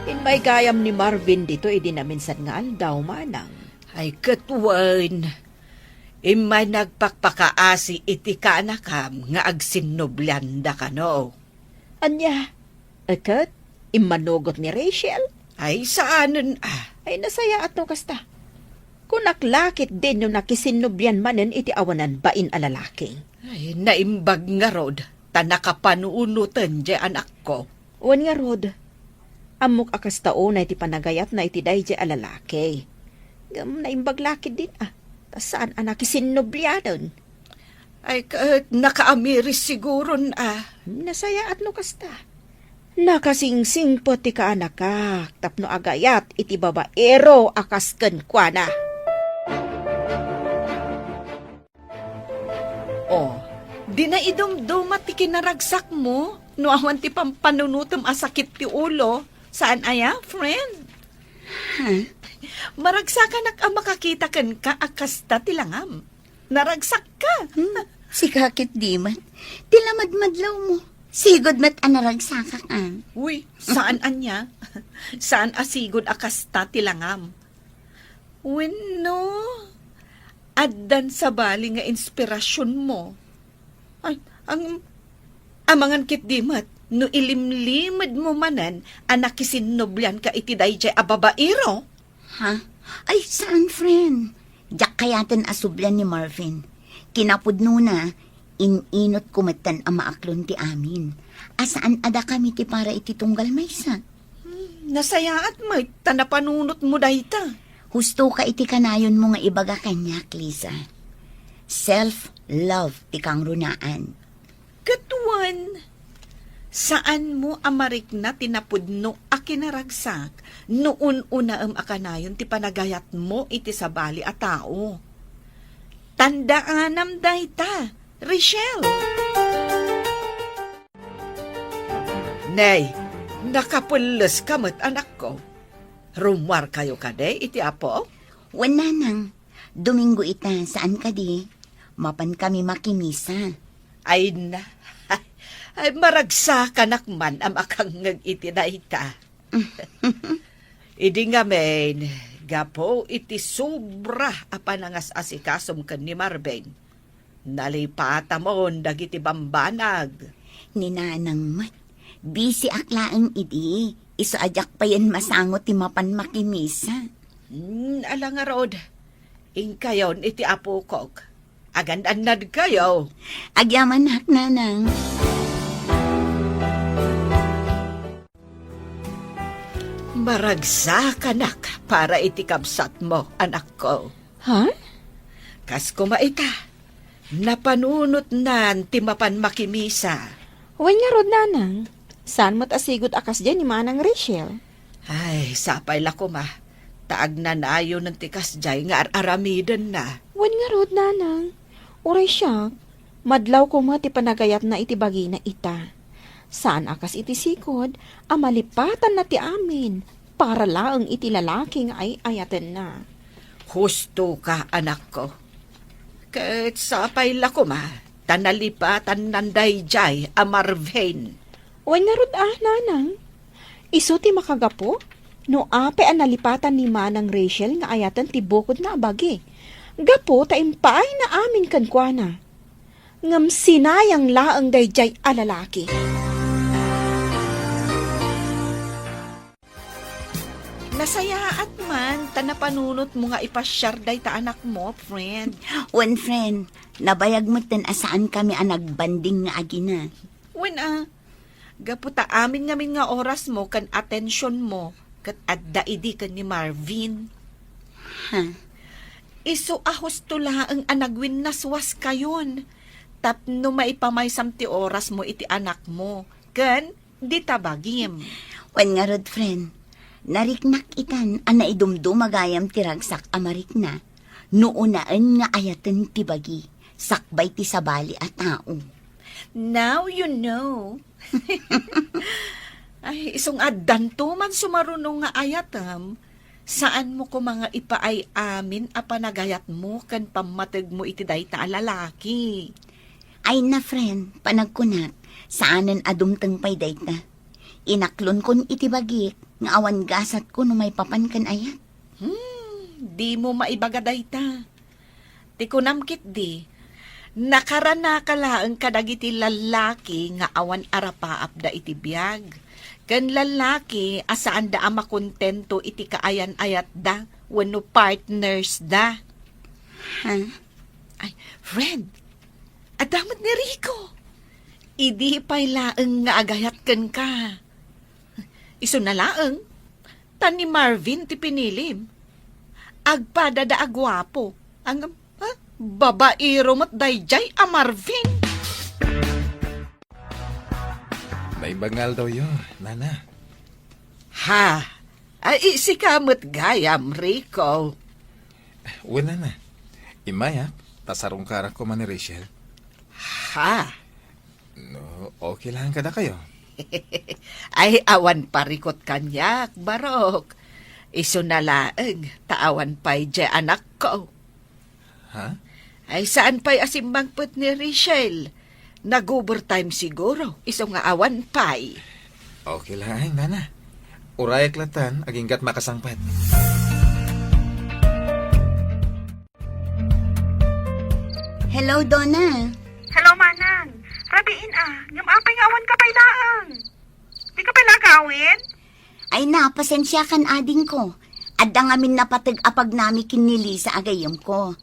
Immay gayam ni Marvin ditoy idi naminsan nga aldaw, manang. Ay, ket wen, immay nagpakpakaasi iti kaanakam nga agsinnublianda kano. Ania? Ket immanugot ni Rachel? Ay, saanen a. Ay, nasayaat no kasta. Kunak la ketdin no nakisinnublian manen iti awanan bain a lalaki. Ay, naimbag ngarud, ta nakapanunoten diay anakko. Wen ngarud, ammok a kasta unay ti panagayatna iti daydiay a lalaki. Ngem naimbag la ketdin a, ta saan a nakisinnublianen. Ay, ket nakaamiris siguron a. Nasayaat no kasta. Nakasingsingpet ti kaanakak tapno agayat iti babaero a kas kenkuana. O, di naidumduma ti kinaragsakmo no awan ti pampanunotem a sakit ti ulo. Saan aya, friend? Ha? Maragsakanak a makakita kenka a kasta ti langam. Naragsakka. Hmm, sika ketdi met. Ti lamadmadlawmo. Sigud met a naragsakak, a. Uy, saan ania? Saan a sigud a kasta ti langam? Wenno, addan sabali nga inspirasionmo? Ay, ang, amangan ketdi met, no ilimlimedmo manen a nakisinnublianka iti daydiay a babaero? Ha? Ay, saan, friend. Diak kayaten a sublian ni Marvin. Kinapudnona, in-inotko metten a maaklon ti amin. A saan a dakami ti para iti tunggal maysa. Hmm, nasayaat met, ta napanunotmo dayta. Husto ka iti kanayonmo nga ibaga kaniak, Lisa. Self-love ti kangrunaan. Ket wen, saanmo a marikna ti napudno a kinaragsak no un-unaem a kanayon ti panagayatmo iti sabali a tao. Tandaanam dayta, Rachel. Nay, nakapelleska met, anakko. Rummuarkayo kadi iti Apo? Wen, nanang. Domingo ita, saan kadi? Mapankami makimisa. Ay na. Ay, maragsakanak man a makangngeg iti dayta. Idi ngamin, gapu iti sobra a panangas-asikasom ken ni Marvin, nalipatamon dagiti bambanag. Ni nanang met, bisiak laeng idi, isu a diak payen masango ti mapan makimisa. Hmm, ala ngarud, inkayon iti apokok. Agan-annadkayo. Agyamanak, nanang. Maragsakanak para iti kabsatmo, anakko. Ha? Kas koma ita, napanunotnan ti mapan makimisa. Wen ngarud, nanang, saan met a sigud a kasdiay ni Manang Rachel? Ay, sapay la koma, ta agnanayonen ti kasdiay nga ar-aramidenna. Wen ngarud, nanang, uray siak, madlaw koma ti panagayatna iti bagina ita. Saan a kas iti sigud a malipatanna ti amin para laeng iti lalaki nga ay-ayatenna. Husto ka, anakko. Ket sapay la koma, ta nalipatannan daydiay a Marvin. Wen ngarud a, nanang, isu ti makagapu no apay a nalipatan ni Manang Rachel nga ayaten ti bukodna a bagi, gapu ta impaayna amin kenkuana. Ngem sinayang laeng daydiay a lalaki. Nasayaat man ta napanunotmo nga ipasiar dayta anakmo, friend. Wen, friend, nabayag metten a saankami a nagbanding nga agina. Wen a, gapu ta amin ngamin nga orasmo ken atensionmo ket adda idi ken ni Marvin. Ha? Isu a husto laeng a nagwinnaswaskayon tapno maipamaysam ti orasmo iti anakmo ken dita bagim. Wen ngarud, friend, nariknak itan a naidumduma gayam ti ragsak a marikna no unaen nga ayaten ti bagi sakbay ti sabali a tao. Now you know. Ay, isu nga addanto man sumaruno nga ayatem, saanmo koma nga ipaay amin a panagayatmo ken pammategmo iti dayta a lalaki. Ay na, friend, panagkunak, saanen a dumteng pay dayta. Inaklonkon iti bagik nga awan gasatko no maipapan ken ayat. Hmm, Dimo maibaga dayta. Ti kunam ketdi, nakaranaka laeng kadagiti lallaki nga awan arapaapda iti biag, ken lallaki a saanda a makontento iti kaayan-ayatda wenno partnersda. Ha? Ay, friend, adda met ni Rico. Idi pay laeng nga agayat kenka. Isuna laeng, ta ni Marvin ti pinilim. Agpadada a guapo. Ang, ha? Babaero met daydiay a Marvin. Naimbag nga aldawyo, Nana. Ha? Ay, sika met gayam, Rico. Wen, Nana. Immayak, ta sarungkarak koma ni Rachel. Ha? No, okay lang kadakayo? Ay, awan parikot kaniak, Barok. Isuna laeng, ta awan pay diay anakko. Ha? Ay, saan pay a simmangpet ni Rachel? Nag-overtime siguro, isu nga awan pay. Okay laeng, Nana. Urayak latan, aginggat makasangpet. Hello, Donna. Hello, Manang. Rabiin a, ngem apay nga awan ka pay laeng? Di ka pay nagawid? Ay na, pasensiakan adingko. Adda ngamin napateg a pagnami ken ni Lisa a gayyemko.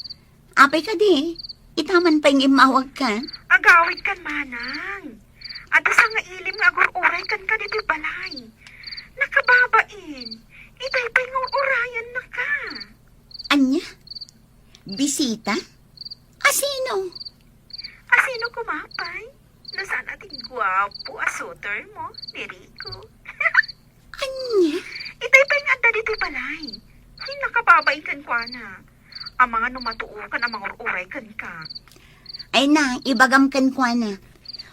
Apay kadi, ita man pay nga immawag ka? Agawid kan, Manang. Adda sangailim nga agur-uray kenka ditoy balay. Nakababain. Itay pay nga ur-urayan na ka. Ania? Bisita? Asino? Asino koma pay? No saan a ti guapo a suitor mo, ni Rico. Ania? Itay pay nga adda ditoy balay. Ay, nakababain kenkuana. Amangan no matuokan a mangur-uray kenka. Ay na, ibagam kenkuana.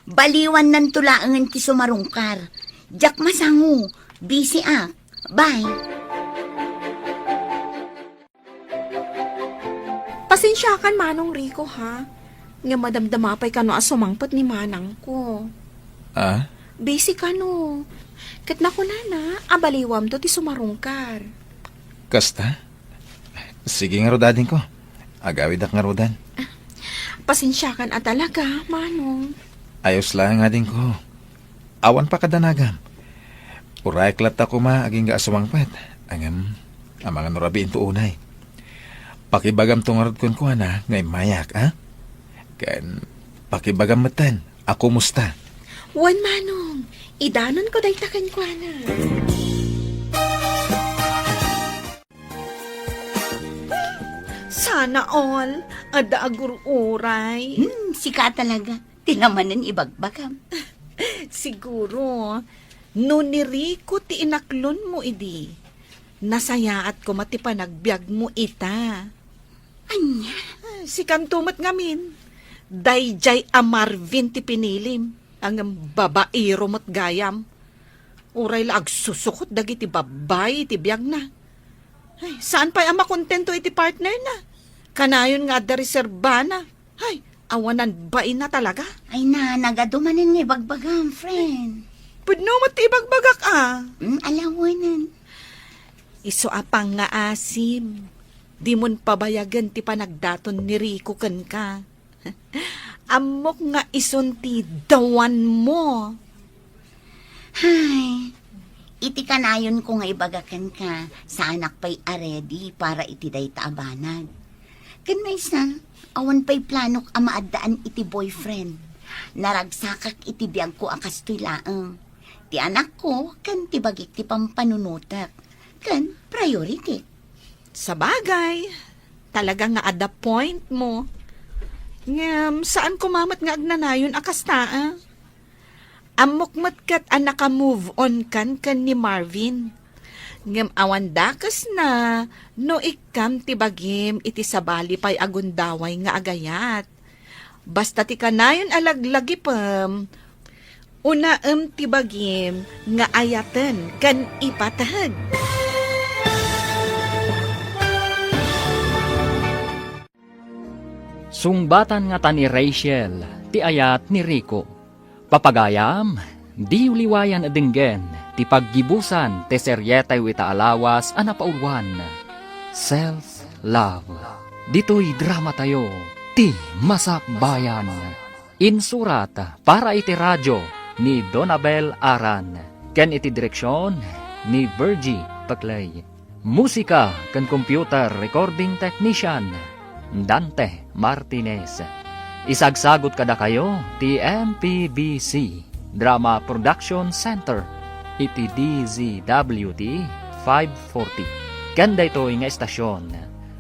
Baliwannanto laengen ti sumarungkar. Diak masango. Busy ak. Bye. Pasensiakan, Manong Rico, ha? Nga madamdama pay kano a sumangpet ni manangko. Ah? Busy kano. Ket nakunana a baliwamto ti sumarungkar. Kasta? Sige ngarud, adingko. Agawidak ngarudan. Pasensiakan a talaga, Manong. Ayos laeng, adingko. Awan pakadanagam. Urayak latta koma agingga a sumangpet. Ngem, amangan no rabiinto unay. Pakibagamto ngarud kenkuana nga immayak, a? Ken, pakibagam metten a kumusta. Wen, Manong. Idanonko dayta kenkuana. Sana all, adda agur-uray. Hmm, sika talaga. Ti lamanen ibagbagam. Siguro, no ni Rico ti inaklonmo idi, nasayaat koma ti panagbiagmo ita. Ania? Sikanto met ngamin. Daydiay a Marvin ti pinilim. Ngem babaero met gayam. Uray la agsusukot dagiti babbai iti biagna. Ay, saan pay a makontento iti partnerna? Kanayon nga adda reserbana. Ay, awanan baina talaga. Ay na, nagadu manen nga ibagbagam, friend. Pudno met ti ibagbagak, a. Mm, alawanan. Isu a pangngaasim, dimon pabayagen ti panagdaton ni Rico kenka. Ammok nga isun ti dawanmo. Hay, iti kanayonko nga ibaga kenka, saanak pay a ready para iti dayta a banag. Ken maysa, awan pay planok a maaddaan iti boyfriend. Naragsakak iti biagko a kastoy laeng. Ti anakko ken ti bagik ti pampanunotek. Ken priority. Sabagay, talaga nga adda point mo. Ngem, saan koma met nga agnanayon a kasta, a? Ammok met ket a naka-move on kan ken ni Marvin. Ngem awan dakesna no ikkam ti bagim iti sabali pay a gundaway nga agayat. Basta ti kanayon a laglagipem, unaem ti bagim nga ayaten ken ipateg. Sungbatan ngata ni Rachel ti ayat ni Rico. Papagayam, diyo liwayan a denggen ti paggibusan ti serietayo ita a lawas a napauloan, Self Love. Ditoy dramatayo, Ti Masakbayan. Insurat para iti radyo ni Donabel Aran, ken iti direksyon ni Virgie Paclay. Musika ken computer recording technician, Dante Martinez. Isagsagut kadakayo ti M P B C Drama Production Center iti D Z W T five forty. Ken daytoy nga istasyon,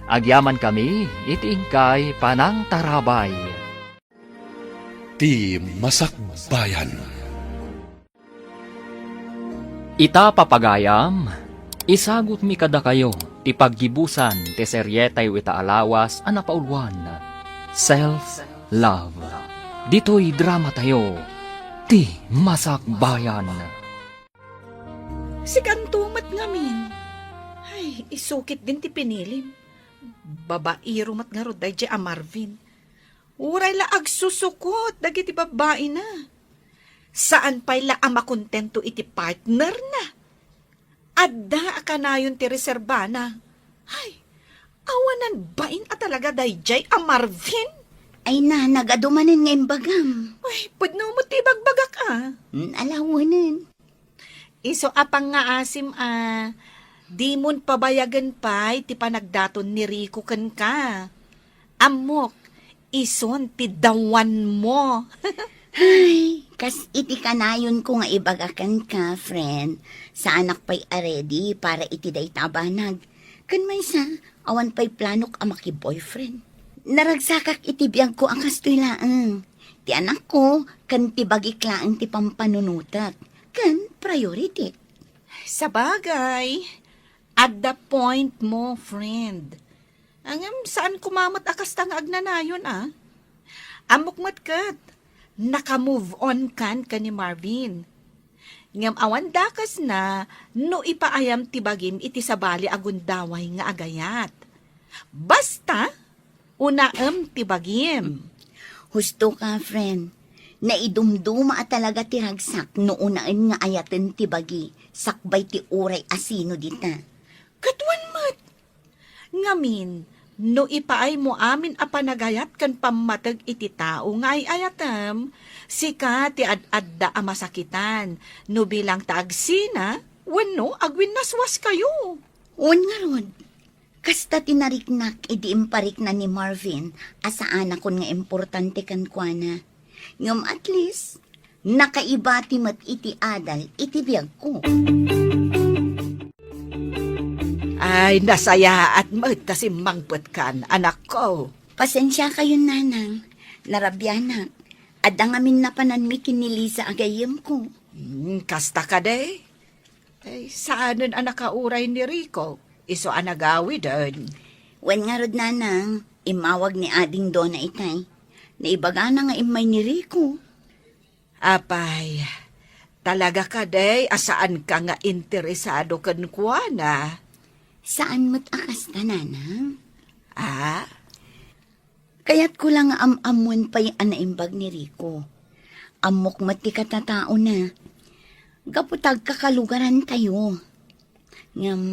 agyamankami iti inkay panangtarabay. Ti Masakbayan. Ita, papagayam, isagutmi kadakayo ti paggibusan ti serietayo ita a lawas a napauluan, Self Love. Ditoy dramatayo, Ti Masakbayan. Sikanto met ngamin. Ay, isukit din ti pinilim. Babaero met ngarud daydiay a Marvin. Uray la agsusukot dagiti babbaina. Saan pay la a makontento iti partnerna. Adda a kanayon ti reserbana. Ay, awanan bain a talaga daydiay a Marvin. Ay na, nagadu manen nga imbagam. Ay, pudno met ti ibagbagak a. Mm, alawanen. Isu a pangngaasim a, dimon pabayagen pay ti panagdaton ni Rico kenka. Ammok, isun ti dawanmo. Ay, kas iti kanayonko nga ibaga kenka, friend, saanak pay a ready para iti dayta a banag. Ken maysa, awan pay planok a maki-boyfriend. Naragsakak iti biagko a kastoy laeng. Ti anakko ken ti bagik laeng ti pampanunotek ken priority. Sabagay, adda point mo, friend. Ngem saan koma met a kasta nga agnanayon a. Ammok met ket, naka-move on kan ken ni Marvin. Ngem awan dakesna no ipaayam ti bagim iti sabali a gundaway nga agayat. Basta, unaem ti bagim. Husto ka, friend. Naidumduma a talaga ti ragsak no unaen nga ayaten ti bagi sakbay ti uray a sino dita. Ket wen met. Ngamin, no ipaaymo amin a panagayat ken pammateg iti tao nga ay-ayatem, sika ti ad-adda a masakitan, no bilang ta agsina wenno agwinnaswaskayo. Wen ngarud, kasta ti nariknak idi imparikna ni Marvin a saanakon nga importante kenkuana. Ngem at least, nakaibati met iti adal iti biagko. Ay, nasayaat met ta simmangpetkan, anakko. Pasensiakayon, nanang. Narabianak. Adda ngamin napananmi ken ni Liza a gayyemko. Hmm, kasta kadi? Ay, saanen a nakauray ni Rico. Isu a nagawiden. Wen ngarud, nanang, immawag ni Ading Dona itay. Naibagana nga immay ni Rico. Apay, talaga kadi a saanka nga interesado kenkuana? Saan met a kasta, nanang. Ah? Kayatko la nga am-ammoen pay a naimbag ni Rico. Ammok met ti katataona. Gapu ta agkakalugarantayo. Ngem,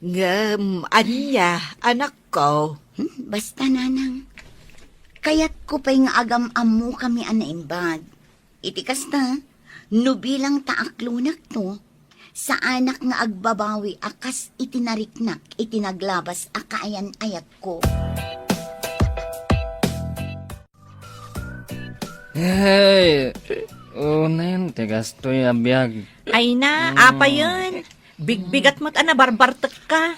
ngem, ania, anakko? Hmm, basta, nanang. Kayatko pay nga agam-ammokami a naimbag. Iti kasta, no bilang ta aklonakto, saanak nga agbabawi a kas iti nariknak iti naglabas a kaayan-ayatko. Hey, unen ti kastoy a biag. Ay na, mm, apayen. Bigbigat met a nabarbartekka.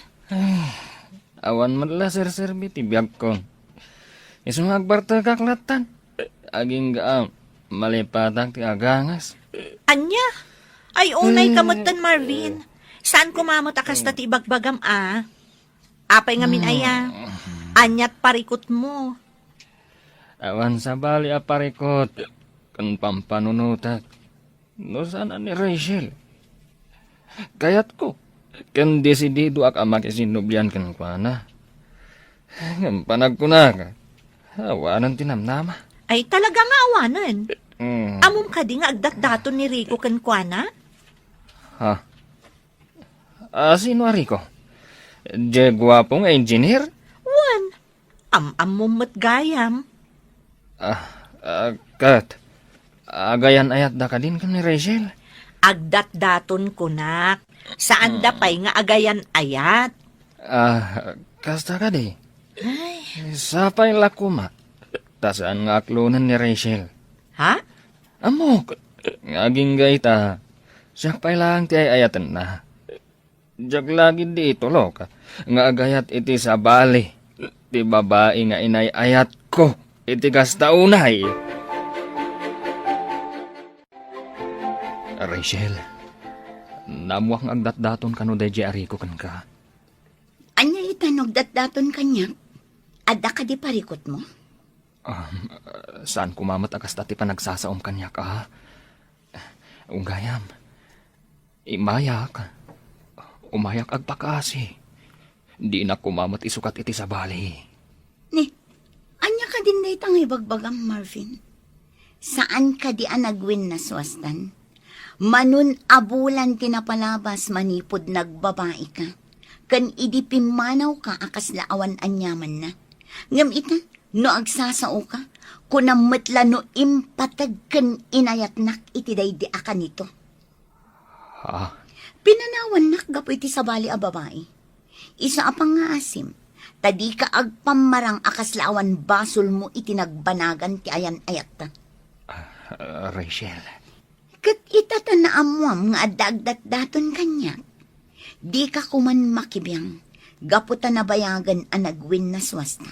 Awan met la serserbi ti biagko. Isu nga agbartekak lattan. Agingga a malipatak ti agangas. Ania? Ay, unay ka met ken Marvin. Saan koma met a kasta ti ibagbagam a? Apay ngamin aya? Aniat parikutmo? Awan sabali a parikut ken pampanunotak no saan a ni Rachel. Kayatko ken desididoak a makisinnobian kenkuana. Ngem panagkunak, awanen ti namnama. Ay, talaga nga awanen. Mm. Ammom kadi nga agdatdaton ni Rico kenkuana? Ha? Ah, sino a Rico? Diay guapo nga engineer? Am-ammom met gayam. Ah, ah, ket, agayan-ayatda kadin ken ni Rachel? Agdatdaton kunak. Saanda pay nga agayan-ayat. Ah, kasta kadi? Ay. Sapay la koma. Ta saan nga aklonen ni Rachel. Ha? Ammok, nga agingga ita, siak pay laeng ti ay-ayatenna. Diak la gid itulok nga agayat iti sabali ti babai nga inay-ayatko iti kasta unay. Rachel, naammoak nga agdatdaton kano daydiay a Rico kenka. Ania ita no agdatdaton kaniak? Adda kadi parikutmo? Ah, saan koma met a kasta ti panagsasaom kaniak, a? Gayam, imayak. Umayak agpakaasi. Dinak koma met isukat iti sabali. Ni, ania kadin dayta nga ibagbagam, Marvin? Saan kadi a nagwinnaswastan? Manon a bulan ti napalabas manipud nagbabaika, ken idi pimmanawka a kasla awan aniamanna. Ngem ita, no agsasaoka, kunam met la no impateg ken inayatnak iti daydi a kanito. Ha? Pinanawannak gapu iti sabali a babai. Isu a pangngaasim, ta dika agpammarang a kasla awan basolmo iti nagbanagan ti ayan-ayatta. Ah, Rachel. Ket ita ta naammoam nga adda agdatdaton kaniak. Dika koman makibiang, gapu ta nabayagen a nagwinnaswasta.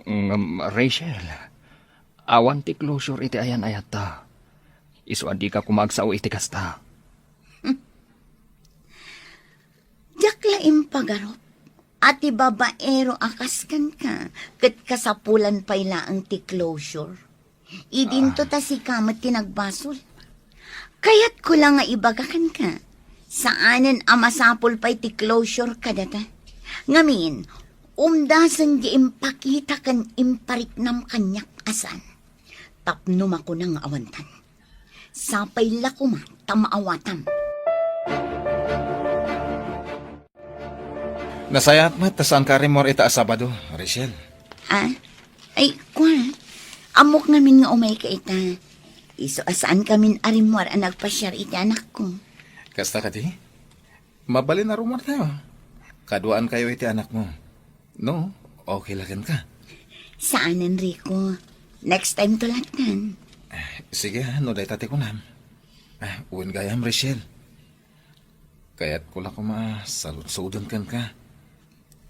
Ngem, Rachel, awan ti closure iti ayan-ayatta. Isu a dika koma agsao iti kasta. Diak la impagarup a ti babaero a kas kenka ket kasapulan pay laeng ti closure. Idinto ta sika met ti nagbasol. Kayatko la nga ibaga kenka, saanen a masapul pay ti closure kadata. Ngamin, umdasen ti impakita ken impariknam kaniak a saan. Tapno makuna nga awantan. Sapay la koma ta maawatam. Nasayaat met ta saanka a rimmuar ita a Sabado, Rachel. Ah? Ay, kua. Ammok ngamin nga umayka ita. Isu a saankamin a rimmuar a nagpasiar iti anakko. Kasta kadi? Mabalin a rummuartayo. Kaduaankayo iti anakmo. No, okay la kenka. Saanen, Rico. Next time to latta. Sige, no dayta ti kunam. Ah, wen gayam, Rachel. Kayatko la koma a saludsoden kenka.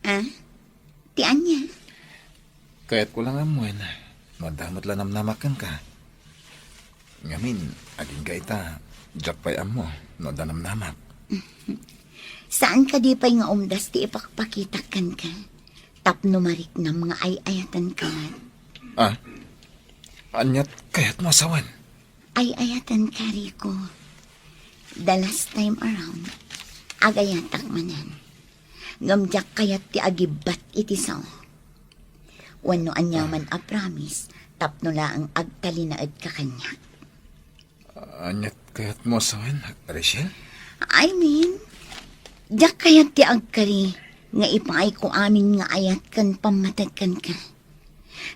Ah? Ti ania? Kayatko la nga ammoen no adda met la namnamak kenka. Ngamin, agingga ita, diak pay ammo no adda namnamak. Saan kadi pay nga umdas ti ipakpakitak kenka? Tapno mariknam nga ay-ayatenka met. Ah? Aniat kayatmo a sawen? Ay-ayatenka, Rico. The last time around, agayatak manen. Ngem diak kayat ti agibbat iti sao. Wenno aniaman a promise tapno laeng agtalinaedka kaniak. Aniat kayatmo a sawen, Rachel? I mean, diak kayat ti agkari nga ipaayko amin nga ayat ken pammateg kenka.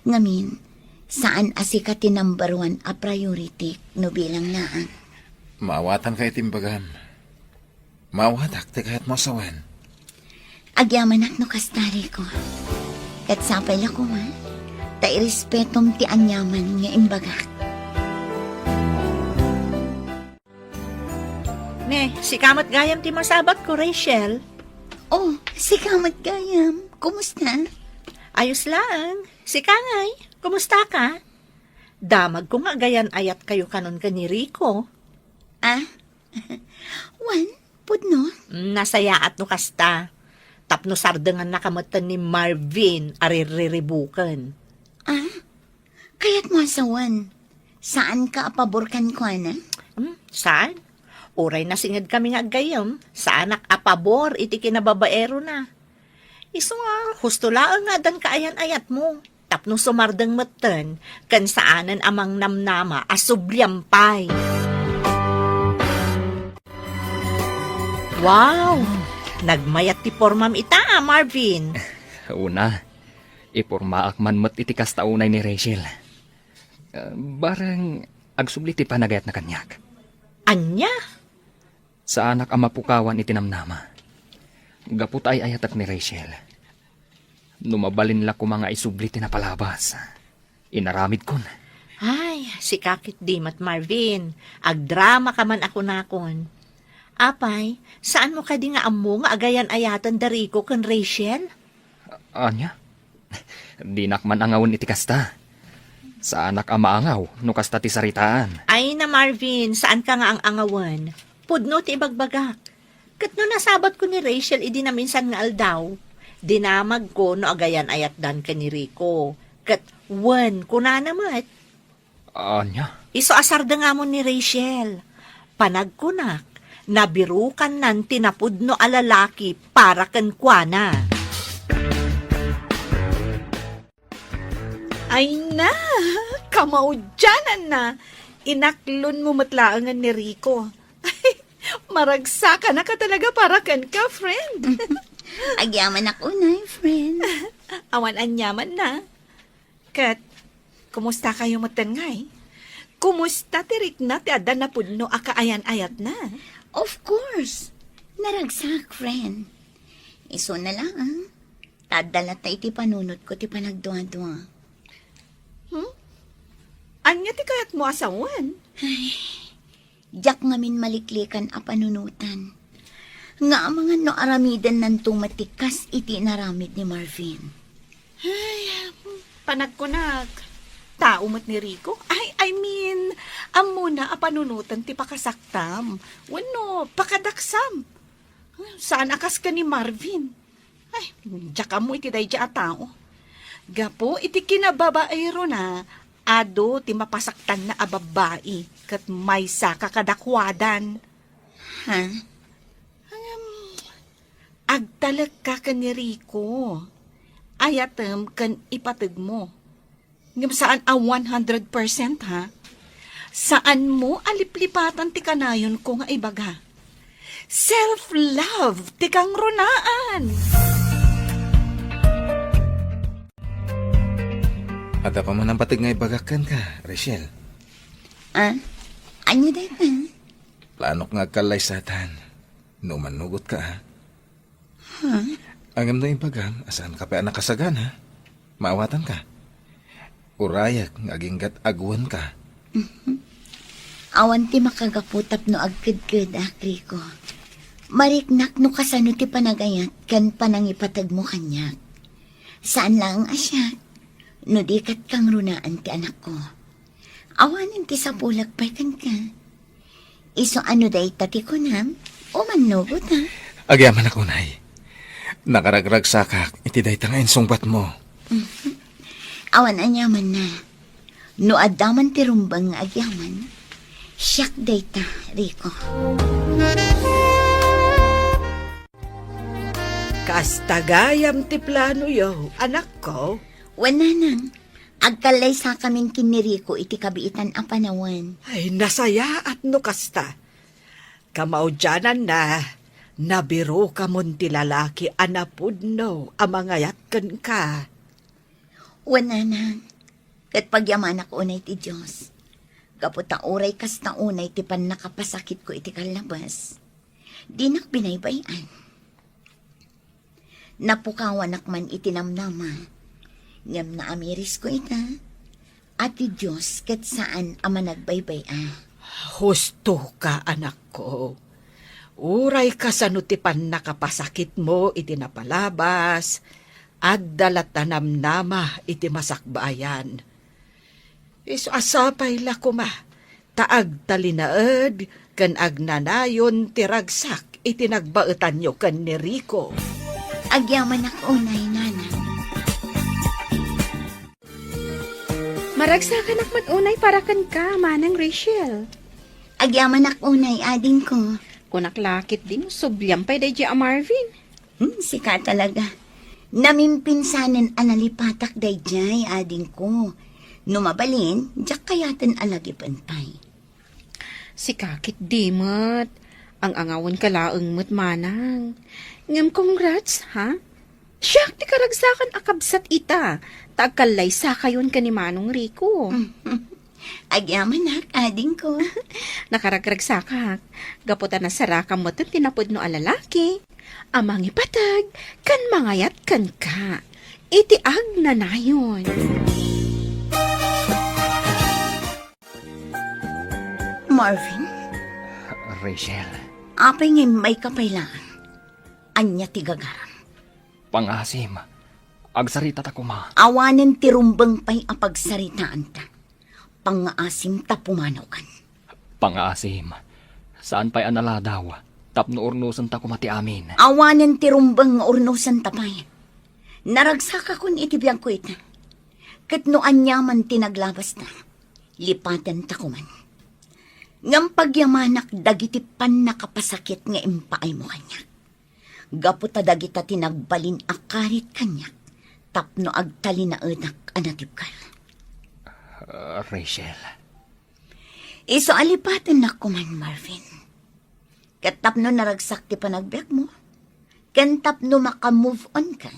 Ngamin, saan a sika ti number one a priority no bilang laeng. Maawatanka iti imbagam. Maawatak ti kayatmo a sawen. Agyamanak no kasta, Rico. Ket sapay la koma, ta irespetom ti aniaman nga imbagak. Ne, sika met gayam ti masabatko, Rachel. Oh, sika met gayam. Kumusta? Ayos laeng. Sika ngay, kumusta ka? Damagko nga agayan-ayatkayo kanon ken ni Rico. Ah? Wen, pudno? Mm, nasayaat no kasta. Tapno sardengannaka metten ni Marvin a ririribuken. Ah? Kayatmo a sawen, saanka a pabor kenkuana? Hmm, saan? Uray nasingedkami nga aggayyem, saanak a pabor iti kinababaerona. Isu nga, husto laeng nga addan kaayan-ayatmo, tapno sumardeng metten, ken saanen a mangnamnama a subliam pay. Wow! Nagmayat ti pormam ita, a, Marvin. Una, Ipormaak man met iti kasta unay ni Rachel. Ah, bareng agsubli ti panagayatna kaniak. Ania? Saanak a mapukawan iti namnama. Gapu ta ay-ayatek ni Rachel. No mabalin la koma nga isubli ti napalabas, inaramidkon. Ay, sika ketdi met, Marvin. Agdramaka man a kunakon. Apay, saanmo kadi nga ammo nga agayan-ayaten da Rico ken Rachel? Ania? Dinak man angawen iti kasta. Saanak a maangaw no kasta ti saritaan. Ay na, Marvin, saanka nga ang-angawen. Pudno ti ibagbagak. Ket no nasabatko ni Rachel idi naminsan nga aldaw, dinamagko no agayan-ayatdan ken ni Rico. Ket wen, kunana met. Ania? Isu a sardengamon ni Rachel. Panagkunak, nabirukannan ti napudno a lalaki para kenkuana. Ay na, kamaudiananna. Inaklonmo met laengen ni Rico. Ay, maragsakanaka talaga para kenka, friend. Agyamanak unay, friend. Awan aniamanna. Ket, kumustakayo metten ngay? Kumusta ti rikna ti adda napudno a kaayan-ayatna? Of course. Naragsak, friend. Isuna laeng, ta adda latta iti panunotko ti panagduadua. Hmm? Ania ti kayatmo a sawen? Ay, diak ngamin maliklikan a panunotan. Nga amangan no aramidennanto met ti kas iti inaramid ni Marvin. Ay, panagkunak, tao met ni Rico? Ay, I mean, ammona a panunotan ti pakasaktam wenno pakadaksam. Saan a kas ken ni Marvin. Ay, diak ammo iti daydiay a tao. Gapu iti kinababaerona, adu ti mapasaktanna a babbai ket maysaka kadakuadan. Ha? Ngem, agtalekka ken ni Rico. Ayatem ken ipategmo. Ngem saan a one hundred percent, ha? Saanmo a liplipatan ti kanayonko nga ibaga. Self-love ti kangrunaan! Adda pa man a pateg nga ibagak kenka, Rachel. Ah, ania dayta? Planok nga agkallaysatan no mannugot ka, ha? Huh? Ngem no ibagam a saanka pay a nakasagana, maawatanka. Urayek nga aginggat agwenka. Mhm. Awan ti makagapu tapno agkedkedak, Rico. Mariknak no kasano ti panagayat ken panangipategmo kaniak. Saan laeng a siak, no di ket kangrunaan ti anakko. Awanen ti sapulek pay kenka. Isu a no dayta ti kunam, o mannugot, ha? Agyamanak unay. Nakaragragsakak iti dayta nga insungbatmo. Mhm. Awan aniamanna. No adda man ti rumbeng nga agyaman, siak dayta, Rico. Kasta gayam ti planoyo, anakko? Wen, nanang. Agkallaysakamin ken ni Rico iti kabiitan a panawen. Ay, nasayaat no kasta. Kamaudiananna, nabirukamon ti lalaki a napudno a mangayat kenka. Wen, nanang, ket pagyamanak unay ti Dios. Gapu ta uray kasta unay ti pannakapasakitko iti kallabas, dinak binaybay-an. Napukawanak man iti namnama, ngem naamirisko ita, a ti Dios ket saan a managbaybay-a. Hustoka, anakko. Uray kasano ti pannakapasakitmo iti napalabas, adda latta namnama iti masakbayan. Isu a sapay la koma ta agtalinaed ken agnanayon ti ragsak iti nagbaetanyo ken ni Rico. Agyamanak unay, nanang. Maragsakanak met unay para kenka, Manang Rachel. Agyamanak unay, adingko. Kunak la ketdi no subliam pay daydiay a Marvin. Hmm, sika talaga. Namimpinsanen a nalipatak daydiay, adingko. No mabalin, diak kayaten a lagipen pay. Sika ketdi met. Ang-angawenka laeng met, manang. Ngem congrats, ha? Siak ti karagsakan a kabsat ita, ta agkallaysakayon ken ni Manong Rico. Agyamanak, adingko. Nakaragragsakak. Gapu ta nasarakam metten ti napudno a lalaki a mangipateg ken mangayat kenka iti agnanayon. Marvin? Rachel. Apay nga immayka pay laeng? Ania ti gagaram? Pangaasim. Agsaritata koma. Awanen ti rumbeng pay a pagsaritaanta. Pangaasim ta pumanawkan. Pangaasim. Saan pay a naladaw tapno urnosenta koma ti amin. Awanen ti rumbeng nga urnosenta pay. Naragsakakon iti biagko ita. Ket no aniaman ti naglabasta, lipatenta koman. Ngem pagyamanak dagiti pannakapasakit nga impaaymo kaniak. Gapu ta dagita ti nagbalin a karit kaniak tapno agtalinaedak a natibker. Ah, Rachel. Isu a lipatennak koman, Marvin. Ket tapno naragsak ti panagbiagmo, ken tapno maka-move on ka,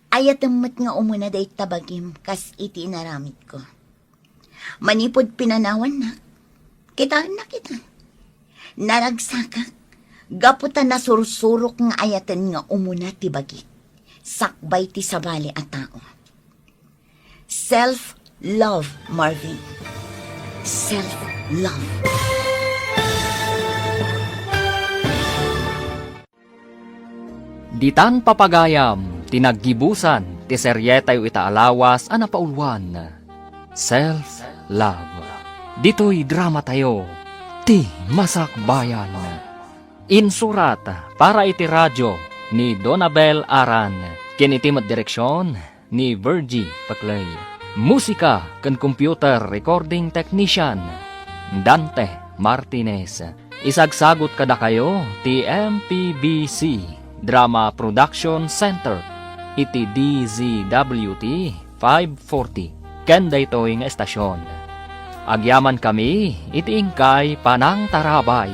ayatem met nga umuna dayta bagim kas iti inaramidko. Manipud pinanawannak, kitaennak ita. Naragsakak, gapu ta nasursurok nga ayaten nga umuna ti bagik, sakbay ti sabali a tao. Self-love, Marvin. Self-love. Ditan papagayam ti naggibusan ti serietayo ita a lawas a napauluan, Self Love. Ditoy dramatayo, Ti Masakbayan. Insurat para iti radio ni Donabel Aran, ken iti met direksion ni Virgie Paclay. Musika ken computer recording technician, Dante Martinez. Isagsagut kadakayo ti M P B C Drama Production Center iti D Z W T five forty ken daytoy nga estasyon. Agyamankami iti inkay panangtarabay.